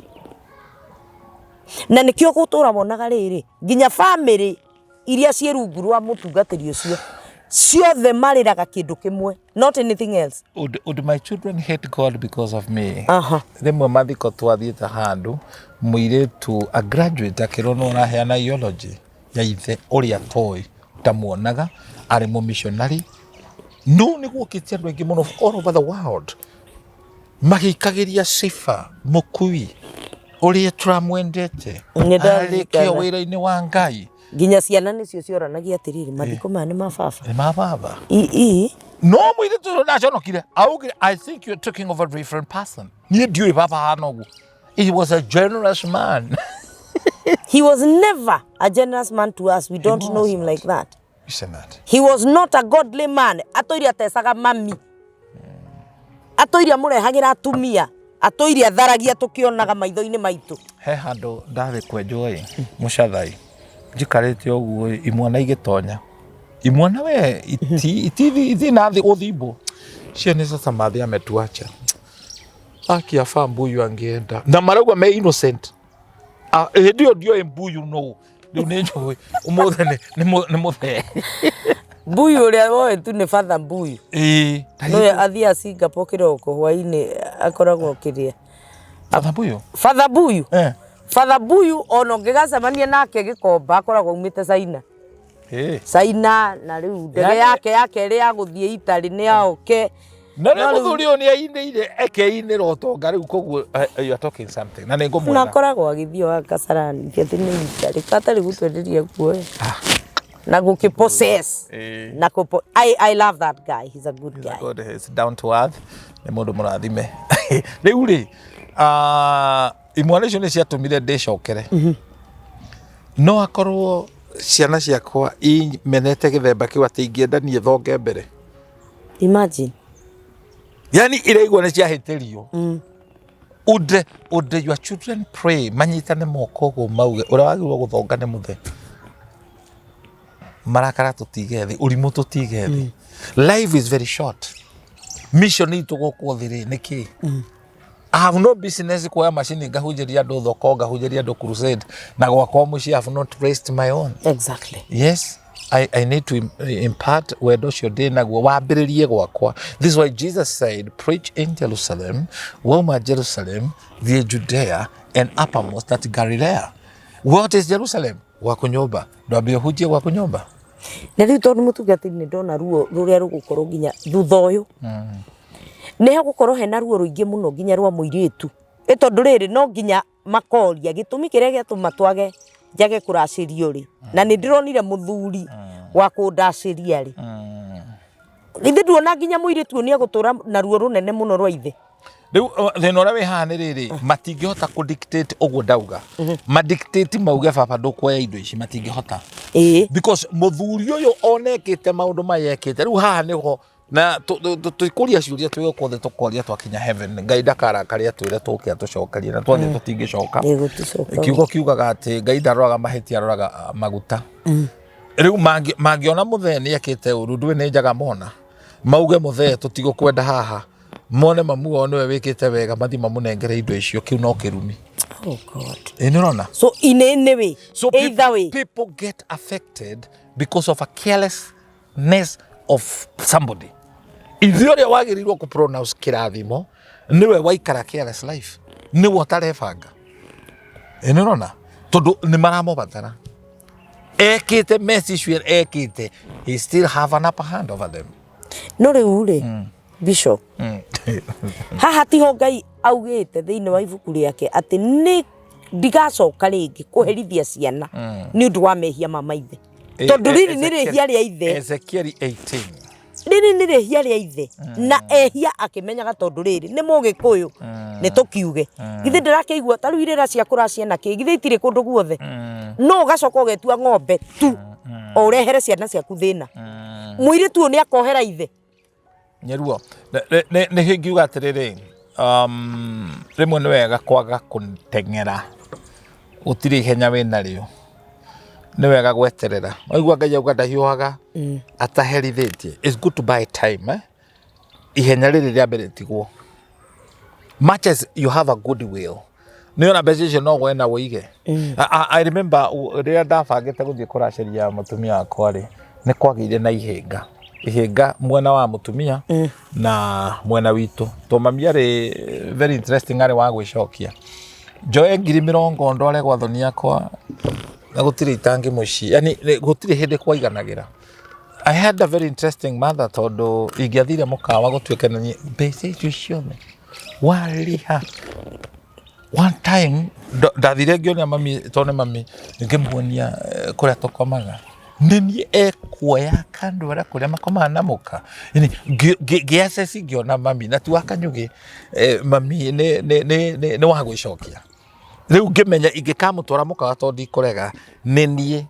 Speaker 1: Na nĩkĩo gũtũra wonaga rĩrĩ nginya famĩlĩ iria ciĩ rungu rwa mũtungatĩri ũcio ciothe marĩraga kĩndũ kĩmwe, not anything else.
Speaker 2: Would my children hate God because of me?
Speaker 1: Aha.
Speaker 2: Rĩmwe mathiko twathiĩte handũ, mũirĩtu a graduate akĩrwo nĩ ũraheana eulogy ya ithe ũrĩa toĩ ndamuonaga arĩ mũmissionary, no nĩ guokĩte andũ aingĩ mũno all over the world magĩikagĩria sifa mũkui ũrĩa tũramwendete
Speaker 1: Nĩ ndarikana.
Speaker 2: arĩ kĩo wĩra-inĩ wa Ngai.
Speaker 1: Nginya ciana nĩcio cioranagia atĩrĩrĩ, mathiko maya nĩ ma baba.
Speaker 2: Nĩ ma baba.
Speaker 1: I
Speaker 2: No mũirĩtu ũcio ndaconokire, augire, "I think you're talking of a different person. Niĩ ndiũĩ baba hana ũguo. He was a generous man."
Speaker 1: He was never a generous man to us. We don't know
Speaker 2: Was
Speaker 1: him like that.
Speaker 2: You said that.
Speaker 1: He was not a godly man. Atũire atecaga mami, atũire amũrehagĩra atumia, atũire atharagia tũkĩonaga maitho-inĩ maitũ.
Speaker 2: He handũ ndarĩ kwenjwo ĩ mũcathai, njikarĩte ũguo ĩ, imwana igĩtonya, imwana we iti na thĩ gũthimbwo ciene. Sasa mathe ametuacha, akiafa mbuyu angeenda na marauga me innocent. Ah, hĩndĩ ĩyo ndioĩ mbuyu nũ, rĩu nĩ njũĩ ũmũthĩ nĩ mũthee.
Speaker 1: Mbuyu ũrĩa woĩ tu nĩ Father Mbuyu.
Speaker 2: Ĩĩ.
Speaker 1: Nĩwe athiaga Singapore kĩroko, hwainĩ akoragwo kĩrĩa.
Speaker 2: Father Mbuyu.
Speaker 1: Father Mbuyu.
Speaker 2: Eh.
Speaker 1: Father Mbuyu ona ũngĩgacemania nake Gĩkomba akoragwo aumĩte China.
Speaker 2: Ĩĩ.
Speaker 1: China, na rĩu ndege yake ya kerĩ ya gũthiĩ Italy nĩ aoke.
Speaker 2: Na
Speaker 1: No
Speaker 2: rĩu
Speaker 1: rĩu-
Speaker 2: mũthuri ũyũ nĩ ainĩire ekeinĩra ũtonga rĩu, koguo you are talking something na nĩ
Speaker 1: Na
Speaker 2: ngũmwĩra.
Speaker 1: akoragwo agĩthiĩ wa Kasarani, ti atĩ nĩ Italy katarĩ gũtwenderia kuo na gũkĩ possess.
Speaker 2: Ĩĩ.
Speaker 1: Na kũpo I love that guy, he's a good guy.
Speaker 2: God is down to earth, nĩ mũndũ mũrathime. Rĩu rĩ, ah, imwana icio nĩ ciatũmire ndĩcokere. No akorwo ciana ciakwa imenete gĩthemba kĩu atĩ ingĩenda niĩ thonge mbere.
Speaker 1: Imagine.
Speaker 2: Yani iraigua nĩ ciahĩtĩrio. Would your children pray manyitane moko ũguo mauge ũrĩa wagĩrĩirwo gũthonga nĩ mũthee, marakara tũtige thĩ, ũrimũ tũtige thĩ? Life is very short. Mission itũ gũkũ thĩ rĩ nĩ kĩ? I have no business kuoya macini ngahunjĩria andũ thoko, ngahunjĩria andũ crusade, na gwakwa mũciĩ I have not raised my own. Yes, I need to impart wendo ũcio ndĩ naguo wambĩrĩrie gwakwa. This is why Jesus said, "Preach in Jerusalem, wauma Jerusalem, thiĩ Judea and uppermost at Galilea." What is Jerusalem? Gwaku nyũmba. Ndwambie ũhunjie gwaku nyũmba.
Speaker 1: Na rĩu tondũ mũtungatĩri nĩ ndona ruo rũrĩa rũgũkorwo nginya thutha ũyũ, nĩ hegũkorwo hena ruo rũingĩ mũno nginya rwa mũirĩtu, ĩ tondũ rĩrĩ no nginya makoria gĩtũmi kĩrĩa gĩatũma twage njage kũracĩrio rĩ, na nĩ ndĩronire mũthuri wa kũndacĩria rĩ. Ithe nduona nginya mũirĩtu ũyũ nĩ egũtũra na ruo rũnene mũno rwa ithe.
Speaker 2: Rĩu thĩna ũrĩa wĩ haha nĩ rĩrĩ, matingĩhota kũ dictate ũguo ndauga. Ma dictate mauge baba ndũkuoya indo ici, matingĩhota. Because mũthuri ũyũ onekĩte maũndũ maya ekĩte rĩu haha nĩho na tũkũria ciũria twĩ gũkũ thĩ, tũkoria twakinya heaven Ngai ndakarakare atwĩre tũke atũcokerie, na twathiĩ tũtingĩcoka.
Speaker 1: Gũticoka.
Speaker 2: Kiugo kiugaga atĩ Ngai ndaroraga mahĩtia, aroraga maguta. Rĩu mangĩona mũthee nĩ ekĩte ũru, ndũĩ nĩ njaga mona mauge mũthee tũtigũkwenda haha, mone mamu wao nĩwe wĩkĩte wega, mathiĩ mamũnengere indo icio, kĩu no kĩrumi.
Speaker 1: Oh God.
Speaker 2: Ĩ nĩ ũrona?
Speaker 1: So in any way,
Speaker 2: So
Speaker 1: either way.
Speaker 2: people get affected because of a carelessness of somebody. Ithuĩ ũrĩa wagĩrĩirwo kũ pronounce kĩrathimo nĩwe waikara careless life, nĩwe ũtarebanga. Ĩ nĩ ũrona? Tondũ nĩ maramũbatara. Ekĩte mess icio ekĩte, he still have an upper hand over them.
Speaker 1: No rĩu rĩ, Bishop, haha tiho Ngai augĩte thĩinĩ wa ibuku rĩake atĩ nĩ ndigacoka rĩngĩ kũherithia ciana nĩ ũndũ wa mehia ma maithe. Tondũ rĩrĩ nĩ rĩhia rĩa ithe.
Speaker 2: Ezekieli 18.
Speaker 1: Rĩrĩ nĩ rĩhia rĩa ithe na ehia akĩmenyaga tondũ rĩrĩ nĩ mũgĩkũyũ nĩ tũkiuge githĩ ndĩrakĩigua ta rĩu irĩra cia kũracia na kĩ githĩ itirĩ kũndũ guothe no ũgacoka ũgetua ng'ombe tu o ũrehere ciana ciaku thĩna. Mũirĩtu ũyũ nĩ akohera ithe.
Speaker 2: Nyaruo nĩ hingiuga atĩrĩrĩ, rĩmwe nĩ wega kwaga kũteng'era, gũtirĩ ihenya wĩnarĩo, nĩ wega gweterera. Waigua Ngai auga ndahiũhaga ataherithĩtie. It's good to buy time, eh? Ihenya rĩrĩ rĩa mbere tigwo. Much as you have a good will, nĩ ona mbeca icio no wena ũige. I remember rĩrĩa ndabangĩte gũthiĩ kũracĩria mũtumia wakwa rĩ, nĩ kwagĩire na ihĩnga ihĩnga mwena wa mũtumia na mwena witũ, to mami arĩ very interesting, arĩ wa gwĩcokia. Njoe 40,000 ndware gwa thoni yakwa na gũtirĩ itangi mũciĩ, yani gũtirĩ hĩndĩ kwaiganagĩra. I had a very interesting mother, tondũ ingĩathire mũkawa gũtuĩke na niĩ mbeca icio ciothe warĩha one time. Ndathire ngĩonia mami, tondũ nĩ mami, ngĩmuonia kũrĩa tũkomaga, nĩ niĩ ekuoya akandwara kũrĩa makomaga na mũka. Yani ngĩ-assess, ngĩona mami na ti wa kanyugĩ, mami nĩ wa gwĩcokia. Rĩu ngĩmenya ingĩkamũtwara mũkawa, tondũ ndikũrega, nĩ niĩ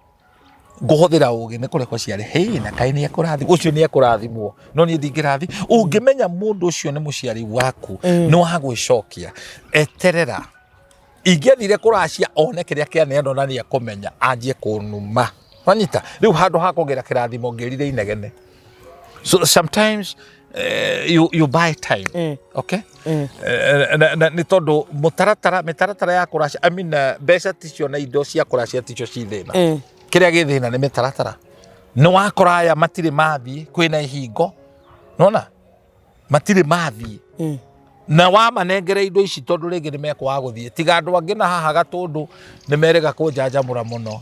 Speaker 2: ngũhũthĩra ũgĩ nĩ kũrekwo ciarĩ hĩ na kaĩ nĩ ekũrathimwo, ũcio nĩ ekũrathimwo, no niĩ ndingĩrathi. Ũngĩmenya mũndũ ũcio nĩ mũciari waku, nĩ wa gwĩcokia, eterera. Ingĩathire kũracia one kĩrĩa kĩaneanwo na nĩ ekũmenya anjie kũnuma, wanyita? Rĩu handũ ha kũgĩra kĩrathimo ngĩrire inegene. So sometimes you buy time, okay? Na nĩ tondũ mũtaratara, mĩtaratara ya kũracia, I mean, mbeca ticio na indo cia kũracia ticio ci thĩna. Kĩrĩa gĩ thĩna nĩ mĩtaratara. Nĩ wakora aya matirĩ mathiĩ, kwĩna ihingo nona matirĩ mathiĩ na wamanengere indo ici, tondũ rĩngĩ nĩ mekwaga gũthiĩ. Tiga andũ angĩ na haha Gatũndũ nĩ merĩga kũnjanjamũra mũno.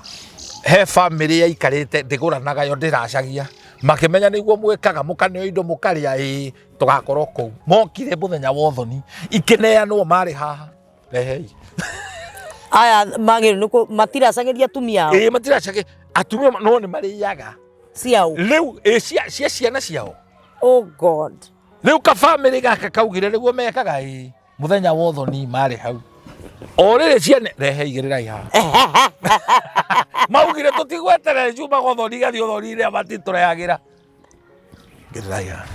Speaker 2: He bamĩrĩ yaikarĩte ndĩgũranaga yo, ndĩracagia, makĩmenya nĩguo mwĩkaga mũkaneo indo mũkarĩa, ĩĩ tũgakorwo kũu. Mokire mũthenya wa ũthoni ikĩneanwo, marĩ haha, rehei.
Speaker 1: Aya magĩrĩirwo nĩ matiracagĩria atumia ao.
Speaker 2: Ĩĩ, matiracagĩ atumia no nĩ marĩaga.
Speaker 1: Ciao.
Speaker 2: Rĩu ĩ cia ciana ciao.
Speaker 1: Oh God.
Speaker 2: Rĩu kabamĩrĩ gaka kaugire nĩguo mekaga, ĩĩ mũthenya wa ũthoni marĩ hau o rĩrĩ, ciana rehe igĩrĩrai haha. Maugire tũtigweterera cumaga ũthoni gathiĩ ũthoni rĩa matitũrehagĩra, igĩrĩrai haha.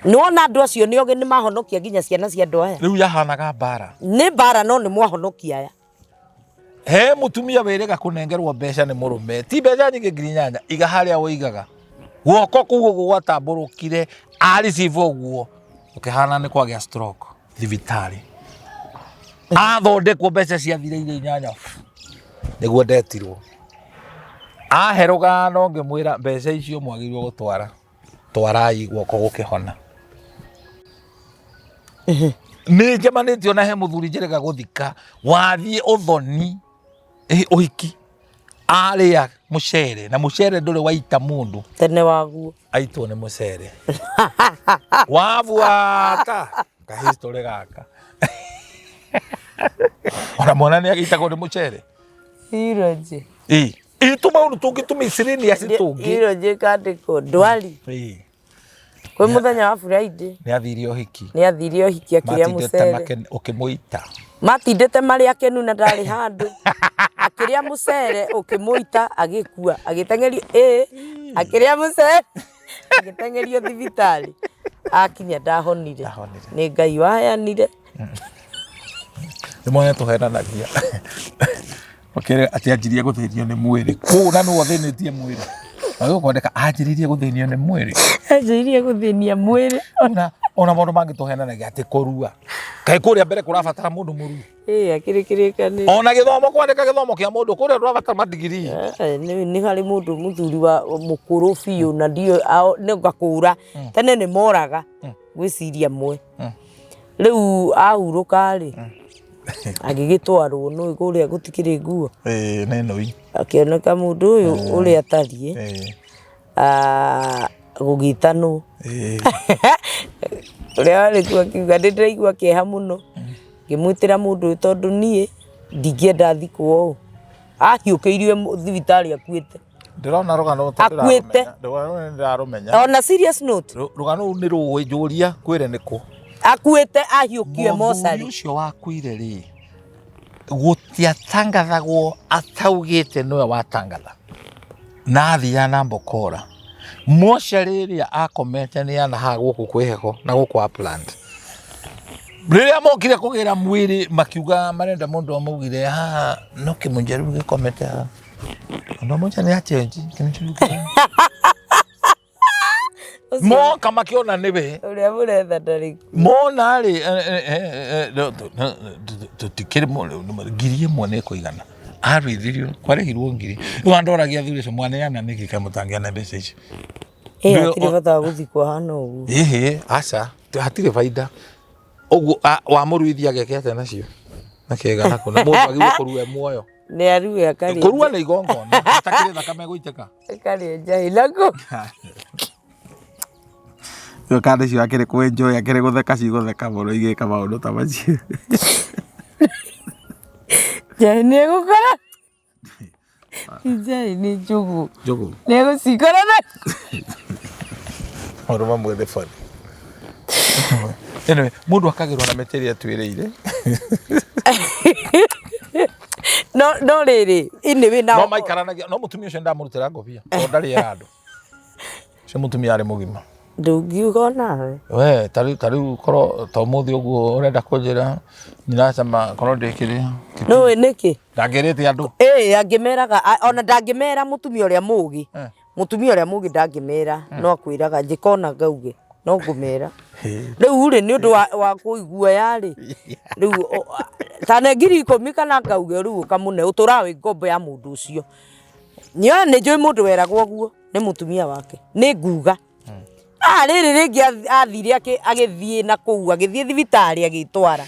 Speaker 1: Nĩwona andũ acio nĩ ogĩ, nĩ mahonokia nginya ciana cia andũ aya.
Speaker 2: Rĩu yahanaga mbara.
Speaker 1: Nĩ mbara, no nĩ mwahonokia aya.
Speaker 2: He mũtumia wĩrĩga kũnengerwo mbeca nĩ mũrũme, ti mbeca nyingĩ, 8,000, iga harĩa ũigaga. Guoko kũu ũguo gwatambũrũkire a receive ũguo, ũkĩhana nĩ kwagĩa stroke thibitarĩ, athondekwo mbeca ciathire iria inyanya nĩguo ndetirwo ahe rũgano. Ngĩmwĩra mbeca icio mwagĩrĩirwo gũtwara, twarai guoko gũkĩhona. Nĩ njemanĩtio na he mũthuri njĩrĩga gũthika, wathiĩ ũthoni, ũhiki, arĩa mũcere na mũcere ndũrĩ waita mũndũ.
Speaker 1: Tene waguo.
Speaker 2: Aitwo nĩ mũcere wabuata kahistorĩ gaka, ona mwana nĩ agĩitagwo nĩ mũcere.
Speaker 1: Ironje.
Speaker 2: Ĩ ĩ tũmaũndũ tũngĩ tũmĩcirĩnia tũngĩ.
Speaker 1: Ironje kandĩkwo ndwari. Kwĩ mũthenya wa Friday.
Speaker 2: Nĩ athire ũhiki.
Speaker 1: Nĩ athire ũhiki akĩrĩa
Speaker 2: matindĩte
Speaker 1: mũcere.
Speaker 2: Ũkĩmũita.
Speaker 1: Matindĩte marĩ akenu na ndarĩ handũ, akĩrĩa mũcere ũkĩmũita, agĩkua, agĩteng'erio, ĩ akĩrĩa mũcere agĩteng'erio thibitarĩ, akinya ndahonire.
Speaker 2: Ndahonire.
Speaker 1: Nĩ Ngai waheanire.
Speaker 2: Nĩ mwana tũhenanagia ũkĩrĩ atĩ anjirie gũthĩnio nĩ mwĩrĩ kũu na nĩwe ũthĩnĩtie mwĩrĩ na gũkwandĩka anjĩrĩirie gũthĩnio nĩ mwĩrĩ.
Speaker 1: Anjĩrĩirie gũthĩnia mwĩrĩ.
Speaker 2: Ona maũndũ mangĩ tũhenanagia atĩ kũrua, kaĩ kũrĩa mbere kũrabatara mũndũ mũruu?
Speaker 1: Ĩ akĩrĩ kĩrĩkanĩro.
Speaker 2: Ona gĩthomo, kwandĩka gĩthomo kĩa mũndũ kũrĩa ndũrabatara madigiri.
Speaker 1: Nĩ harĩ mũndũ mũthuri wa mũkũrũ biũ na ndio nĩ ngakũra tene nĩ moraga gwĩciria mwe. Rĩu ahurũka rĩ, agĩgĩtwarwo nĩ kũrĩa gũtikĩrĩ nguo.
Speaker 2: Ĩĩ nĩ nũi.
Speaker 1: Akĩoneka mũndũ ũyũ ũrĩa atariĩ. Gũgĩtanwo ũrĩa warĩ kuo akiuga nĩ ndĩraigua kĩeha mũno ngĩmwĩtĩra mũndũ ũyũ, tondũ niĩ ndingĩenda thikwo ũũ. Ahiũkĩirio thibitarĩ akuĩte.
Speaker 2: Ndĩrona rũgano ta
Speaker 1: Akuĩte.
Speaker 2: ndĩrarũmenya. Rũgano rũu nĩ ndĩrarũmenya.
Speaker 1: On a serious note,
Speaker 2: Rũgano rũu nĩ rũĩ njũria kwĩre nĩkũ.
Speaker 1: Akuĩte ahiũkio
Speaker 2: Mũthuri
Speaker 1: mocarĩ.
Speaker 2: ũcio wakuire rĩ, gũtiatangathagwo ataugĩte nĩwe watangatha na athiaga na mbokora mocarĩ ĩrĩa akomete nĩ ana haha gũkũ kwĩ heho na gũkũ upland. Rĩrĩa mokire kũgĩra mwĩrĩ makiuga marenda mũndũ amaugire haha no kĩmũnjeru gĩkomete haha ũndũ mũnja nĩ achenji kĩmũnjeru moka makĩona nĩwe.
Speaker 1: Ũrĩa mũretha ndarĩ.
Speaker 2: Mona rĩ, tũtikĩrĩ 1,000 nĩ ĩkũigana arwithirio kwarĩhirwo ngiri rĩu andoragia athuri acio mwaneana nĩkĩ kaĩ mũtangĩana mbeca icio?
Speaker 1: Ĩ
Speaker 2: Nĩ-
Speaker 1: hatirĩ bata wa gũthikwo hana ũguo.
Speaker 2: Ĩhĩ, aca, hatirĩ baida ũguo wamũruithia ageke atĩa nacio na kĩga naku na mũndũ agĩrĩirwo kũrua e muoyo.
Speaker 1: Nĩ arue akarĩa.
Speaker 2: Kũrua nĩ igongona hatakĩrĩ thakame gũitĩka.
Speaker 1: Akarĩa njahi naku.
Speaker 2: Ĩyo kanda icio akĩrĩ kwenjoy akĩrĩ gũtheka cigũtheka mũno igĩka maũndũ ta macio.
Speaker 1: Njahi nĩ egũkora. Ti njahi nĩ njũgũ.
Speaker 2: Njũgũ.
Speaker 1: Nĩ egũcikora na.
Speaker 2: Maũndũ mamwe nĩ funny. Anyway, mũndũ akagĩrwo na mĩtĩ ĩrĩa atuĩrĩire.
Speaker 1: No no rĩrĩ, anyway
Speaker 2: No
Speaker 1: now.
Speaker 2: maikaranagia no mũtumia ũcio ndamũrutĩra ngobia tondũ ndarĩ era andũ. Ũcio mũtumia arĩ mũgima.
Speaker 1: Ndũngiuga onawe.
Speaker 2: We tarĩu korwo ta ũmũthĩ ũguo ũrenda kũnjĩra nyinacama korwo ndĩkĩrĩa
Speaker 1: Nũĩ nĩkĩ?
Speaker 2: ndangĩrĩte andũ.
Speaker 1: Ĩĩ angĩmeraga ona ndangĩmera mũtumia ũrĩa mũgĩ.
Speaker 2: Eh.
Speaker 1: Mũtumia ũrĩa mũgĩ ndangĩmera no akwĩraga njĩka ona ngauge no ngũmera. Rĩu rĩ nĩ ũndũ wa kũiguoya rĩ rĩu ta nĩ 10,000 kana ngauge rĩu ũkamũne ũtũraga wĩ ngombo ya mũndũ ũcio. Nyoa nĩ njũĩ mũndũ weragwo ũguo nĩ mũtumia wake nĩ nguga. Ah, rĩrĩ rĩngĩ athire agĩthiĩ na kũu agĩthiĩ thibitarĩ agĩtwara.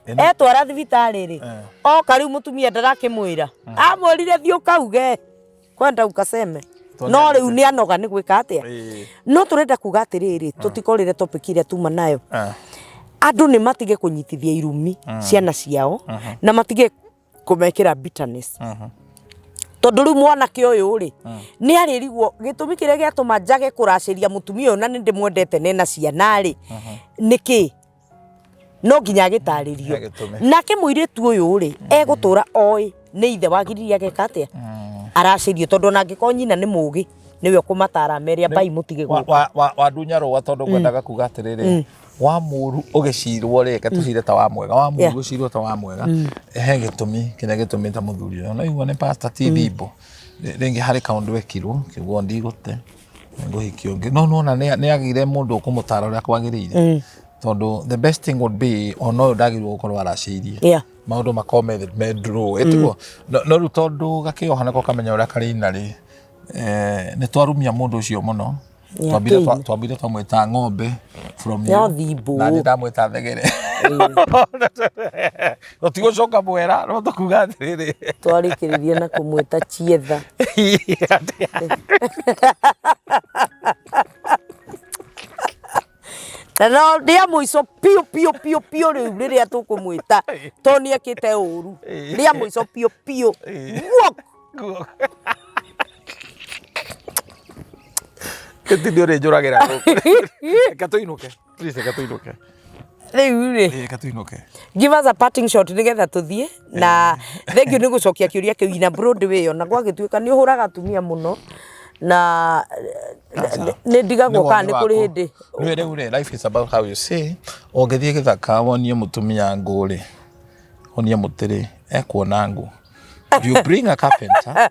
Speaker 1: Etwara thibitarĩ rĩ, oka rĩu mũtumia ndarakĩmwĩra amwĩrire thiĩ ũkauge kwenda ukaseme no rĩu nĩ anoga nĩ gwĩka atĩa. No tũrenda kuga atĩrĩrĩ, tũtikorĩre topic ĩrĩa tuma nayo. Andũ nĩ matige kũnyitithia irumi ciana ciao na matige kũmekĩra bitterness. Tondũ rĩu mwanake ũyũ rĩ nĩ arĩrigwo gĩtũmi kĩrĩa gĩatũma njage kũracĩria mũtumia ũyũ na nĩ ndĩmwendete nena ciana rĩ nĩkĩ no nginya agĩtarĩrio.
Speaker 2: He gĩtũmi.
Speaker 1: Nake mũirĩtu ũyũ rĩ egũtũra oĩ nĩ ithe wagiririe ageka atĩa aracĩrio tondũ ona angĩkorwo nyina nĩ mũgĩ nĩwe ũkũmatara amere ambai mũtige gũka.
Speaker 2: Wandunya rũa tondũ ngwendaga kuga atĩrĩrĩ wa mũru ũgĩcirwo rĩ reke tũcire ta wa mwega wa mũru
Speaker 1: Yeah.
Speaker 2: ũcirwo ta wa mwega he gĩtũmi kĩrĩa gĩtũmĩte mũthuri ũyũ no igua nĩ pastor ti thimbo rĩngĩ harĩ kaũndũ ekirwo kĩguo ndigũte ngũhikia ũngĩ no nona nĩ agĩire mũndũ ũkũmũtara ũrĩa kwagĩrĩire tondũ the best thing would be ona ũyũ ndagĩrĩirwo gũkorwo aracĩirie
Speaker 1: Yeah.
Speaker 2: maũndũ makorwo me draw ĩtiguo no rĩu tondũ gakĩoha nako kamenya ũrĩa karĩina rĩ nĩ twarumia mũndũ ũcio mũno.
Speaker 1: Yeah,
Speaker 2: Twambire
Speaker 1: kĩini.
Speaker 2: twambire twamwĩta ng'ombe from
Speaker 1: No
Speaker 2: you.
Speaker 1: thimbo.
Speaker 2: Na niĩ ndamwĩta thegere. Tũtigũcoka mwera no tũkuga atĩrĩrĩ.
Speaker 1: Twarĩkĩrĩria na kũmwĩta chietha. Na no rĩa mũico piũ piũ piũ piũ rĩu rĩrĩa tũkũmwĩta tondũ nĩ ekĩte ũru rĩa mũico piũ piũ guok.
Speaker 2: Gĩtindi ũrĩnjũragĩra gũkũ. Reke tũinũke. Please reke tũinũke.
Speaker 1: Rĩu rĩ
Speaker 2: Reke tũinũke.
Speaker 1: Give us a parting shot nĩgetha tũthiĩ na thank you nĩ gũcokia kĩũria kĩu ina broad way ona gwagĩtuĩka nĩ ũhũraga atumia mũno na nĩ ndigagwo kana nĩ kũrĩ hĩndĩ.
Speaker 2: Nĩ rĩu rĩ, life is about how you see. Ũngĩthiĩ gĩthaka wonie mũtumia ngũ rĩ, wonie mũtĩ rĩ, ekuona ngũ. If you bring a carpenter,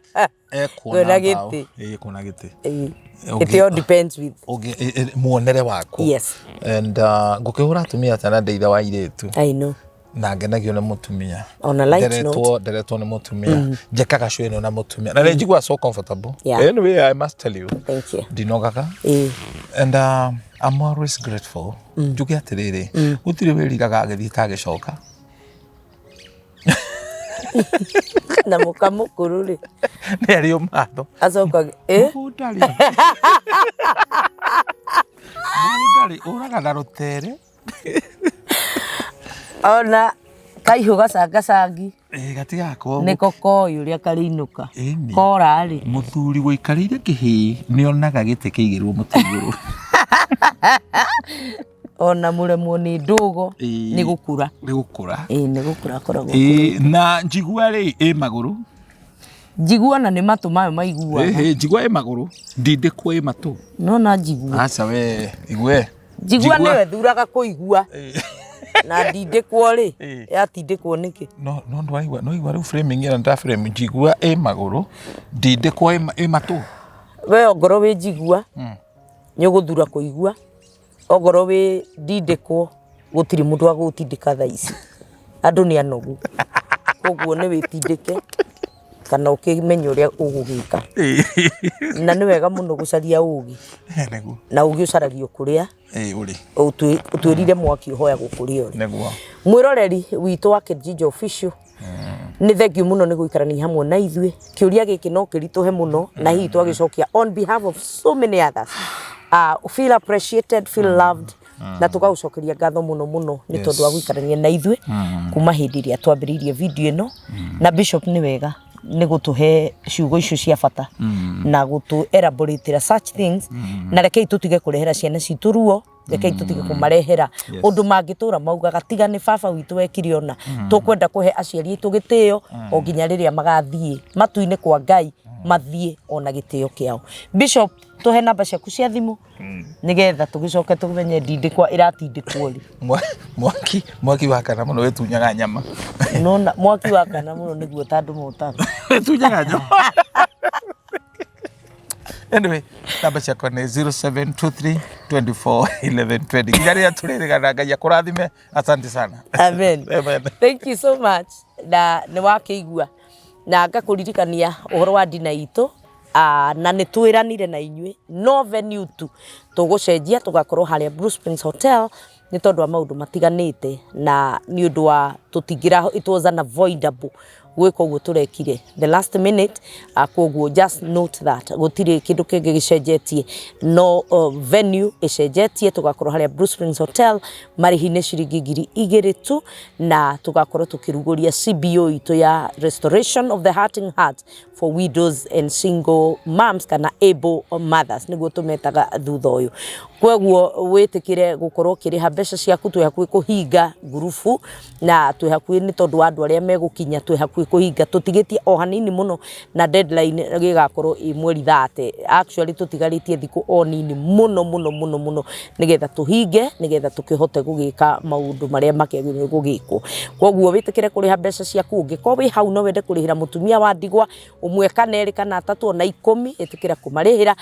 Speaker 2: ekuona
Speaker 1: Kuona
Speaker 2: mbaũ.
Speaker 1: gĩtĩ.
Speaker 2: Ĩĩ, ekuona gĩtĩ.
Speaker 1: Ĩĩ. It all depends with
Speaker 2: Muonere waku.
Speaker 1: Yes.
Speaker 2: And ngũkĩhũra atumia atĩa na ndĩ ithe wa airĩtu.
Speaker 1: I know.
Speaker 2: Na ngenagio nĩ mũtumia.
Speaker 1: On a light
Speaker 2: Nderetwo
Speaker 1: note.
Speaker 2: Nderetwo nĩ mũtumia. Njĩkaga show ĩno na mũtumia. Na nĩ njiguaga so comfortable.
Speaker 1: Yeah.
Speaker 2: Anyway, I must tell you.
Speaker 1: Thank you.
Speaker 2: Ndinogaga.
Speaker 1: Ĩĩ.
Speaker 2: And I'm always grateful. Njuge atĩrĩrĩ, gũtirĩ wĩriraga agĩthiĩ ta agĩcoka.
Speaker 1: Na mũka mũkũrũ rĩ
Speaker 2: Nĩ arĩ ũmatho.
Speaker 1: Acoka ĩ
Speaker 2: Mũgũnda rĩ. Mũgũnda rĩ, ũraga na rũtere.
Speaker 1: Ona Kaihũ gacangacangi
Speaker 2: Ĩĩ, gatigakorwo
Speaker 1: nĩko koĩ ũrĩa karĩinũka.
Speaker 2: Ĩni.
Speaker 1: Kora rĩ.
Speaker 2: Mũthuri wĩikarĩire kĩhĩĩ nĩonaga gĩtĩ kĩigĩrwo mũtĩ igũrũ.
Speaker 1: Ona mũremwo nĩ ndũgo
Speaker 2: Ĩĩ.
Speaker 1: nĩ gũkũra.
Speaker 2: Nĩ gũkũra.
Speaker 1: Ĩĩ, nĩ gũkũra akoragwo.
Speaker 2: Ĩĩ, na njigua rĩ ĩ magũrũ.
Speaker 1: Njigua na nĩ matũ mayo maiguaga.
Speaker 2: Ĩhĩ, njigua ĩ magũrũ, ndindĩkwo ĩ matũ.
Speaker 1: No na njigua.
Speaker 2: Aca we, igue.
Speaker 1: Njigua nĩwe thuraga kũigua. Na ndindĩkwo rĩ,
Speaker 2: Ĩĩ.
Speaker 1: yatindĩkwo nĩkĩ?
Speaker 2: No no ndwaigua, no igua rĩu framing ĩno nda frame njigua ĩ magũrũ, ndindĩkwo ĩ matũ.
Speaker 1: We ongorwo wĩ njigua, nĩ ũgũthura kũigua. Ongorwo wĩ ndindĩkwo, gũtirĩ mũndũ wa gũgũtindĩka thaa ici. Andũ nĩ anogu. Koguo nĩ wĩtindĩke kana ũkĩmenye ũrĩa ũgũgĩka. Na nĩ wega mũno gũcaria ũgĩ.
Speaker 2: Nĩguo.
Speaker 1: Na ũgĩ ũcaragio kũrĩa
Speaker 2: Ĩĩ ũrĩ.
Speaker 1: Ũtwĩrire mwaki ũhoyagwo kũrĩa ũrĩ.
Speaker 2: Nĩguo.
Speaker 1: Mwĩroreri witũ wa Kijiji Official, nĩ thengiũ mũno nĩ gũikarania hamwe na ithuĩ. Kĩũria gĩkĩ no kĩritũhe mũno na hihi twagĩcokia on behalf of so many others. Feel appreciated, feel loved, na tũgagũcokeria ngatho mũno mũno nĩ tondũ wa gũikarania na ithuĩ kuma hĩndĩ ĩrĩa twambĩrĩirie video ĩno. Na Bishop, nĩ wega nĩ gũtũhe ciugo icio cia bata na gũtũ elaboratĩra such things. Na rekei tũtige kũrehera ciana citũ ruo, rekei tũtige kũmarehera ũndũ mangĩtũra maugaga tiga nĩ baba witũ wekire. Ona tũkwenda kũhe aciari aitũ gĩtĩo o nginya rĩrĩa magathiĩ matu-inĩ kwa Ngai, mathiĩ ona gĩtĩo kĩao. Bishop, tũhe namba ciaku cia thimũ nĩgetha tũgĩcoke tũmenye ndindĩkwa ĩratindĩkwo rĩ.
Speaker 2: Mwaki wakana mũno wĩtunyaga nyama.
Speaker 1: Nona mwaki wakana mũno nĩguo tandũ motaga.
Speaker 2: Wĩtunyaga nyama. Anyway, namba ciakwa nĩ 0723 24 11 20. Nginya rĩrĩa tũrĩrĩgana, Ngai akũrathime. Asante sana.
Speaker 1: Amen.
Speaker 2: Amen.
Speaker 1: Thank you so much. Na nĩ wakĩigua na ngakũririkania ũhoro wa ndina itũ. Na nĩ twĩranire na inyuĩ no venue tu tũgũcenjia, tũgakorwo harĩa Blue Springs Hotel nĩ tondũ wa maũndũ matiganĩte na nĩ ũndũ wa tũtingĩra, it was unavoidable gwĩka ũguo tũrekire the last minute. Koguo just note that gũtirĩ kĩndũ kĩngĩ gĩcenjetie, no venue ĩcenjetie, tũgakorwo harĩa Blue Springs Hotel. Marĩhi nĩ ciringi 2000 tu, na tũgakorwo tũkĩrugũria CBO itũ ya Restoration of the Hurting Heart for Widows and Single Moms, kana able mothers nĩguo tũmetaga thutha ũyũ. Koguo wĩtĩkĩre gũkorwo ũkĩrĩha mbeca ciaku. Twĩ hakuhĩ kũhinga ngurubu na twĩ hakuhĩ nĩ tondũ wa andũ arĩa megũkinya, twĩ hakuhĩ kũhinga, tũtigĩtie o hanini mũno na deadline gĩgakorwo ĩ mweri 30. Actually, tũtigarĩtie thikũ o nini mũno mũno mũno mũno nĩgetha tũhinge, nĩgetha tũkĩhote gũgĩka maũndũ marĩa makĩagĩrĩirwo gũgĩkwo. Koguo wĩtĩkĩre kũrĩha mbeca ciaku. Ũngĩkorwo wĩ hau no wende kũrĩhĩra mũtumia wa ndigwa ũmwe kana erĩ kana atatũ ona 10, ĩtĩkĩra kũmarĩhĩra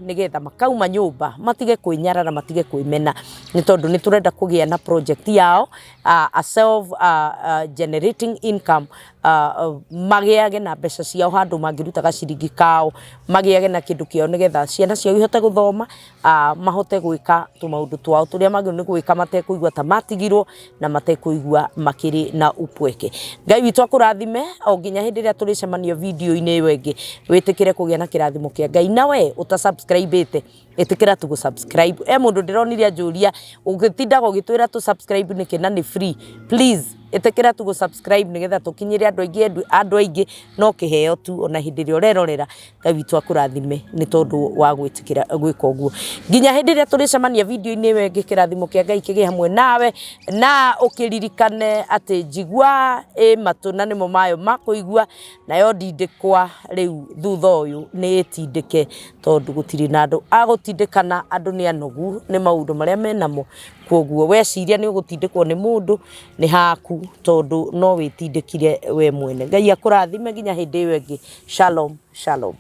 Speaker 1: nĩgetha makauma nyũmba matige kwĩnyarara, matige kwĩmena, nĩ tondũ nĩ tũrenda kũgĩa na project yao, a self generating income, magĩage na mbeca ciao handũ mangĩrutaga ciringi kao, magĩage na kĩndũ kĩao nĩgetha ciana ciao ihote gũthoma, mahote gwĩka tũmaũndũ twao tũrĩa magĩrĩirwo nĩ gwĩka matekũigua ta matigirwo na matekũigua makĩrĩ na upweke. Ngai witũ akũrathime o nginya hĩndĩ ĩrĩa tũrĩcemania video-inĩ ĩyo ĩngĩ. Wĩtĩkĩre kũgĩa na kĩrathimo kĩa Ngai. Na we ũta-subscribe-ĩte, ĩtĩkĩra tu gũ-subscribe. E mũndũ ndĩronire anjũria, ũgĩtindaga ũgĩtwĩra tũ subscribe nĩkĩ na nĩ free? Please ĩtĩkĩra tu gũ-subscribe nĩgetha tũkinyĩre andũ aingĩ, andũ aingĩ no kĩheo tu ona hĩndĩ ĩrĩa ũrerorera. Ngai witũ akũrathime nĩ tondũ wa gwĩtĩkĩra gwĩka ũguo. Nginya hĩndĩ ĩrĩa tũrĩcemania video-inĩ ĩyo ĩngĩ, kĩrathimo kĩa Ngai kĩgĩe hamwe nawe, na ũkĩririkane atĩ njigua ĩ matũ na nĩmo mayo makũigua, nayo ndindĩkwa rĩu thutha ũyũ nĩ ĩtindĩke, tondũ gũtirĩ na andũ a gũtindĩkana. Andũ nĩ anogu nĩ maũndũ marĩa menamo. Koguo weciria nĩ ũgũtindĩkwo nĩ mũndũ, nĩ haku, tondũ no wĩtindĩkire we mwene. Ngai akũrathime nginya hĩndĩ ĩyo ĩngĩ. Shalom, shalom.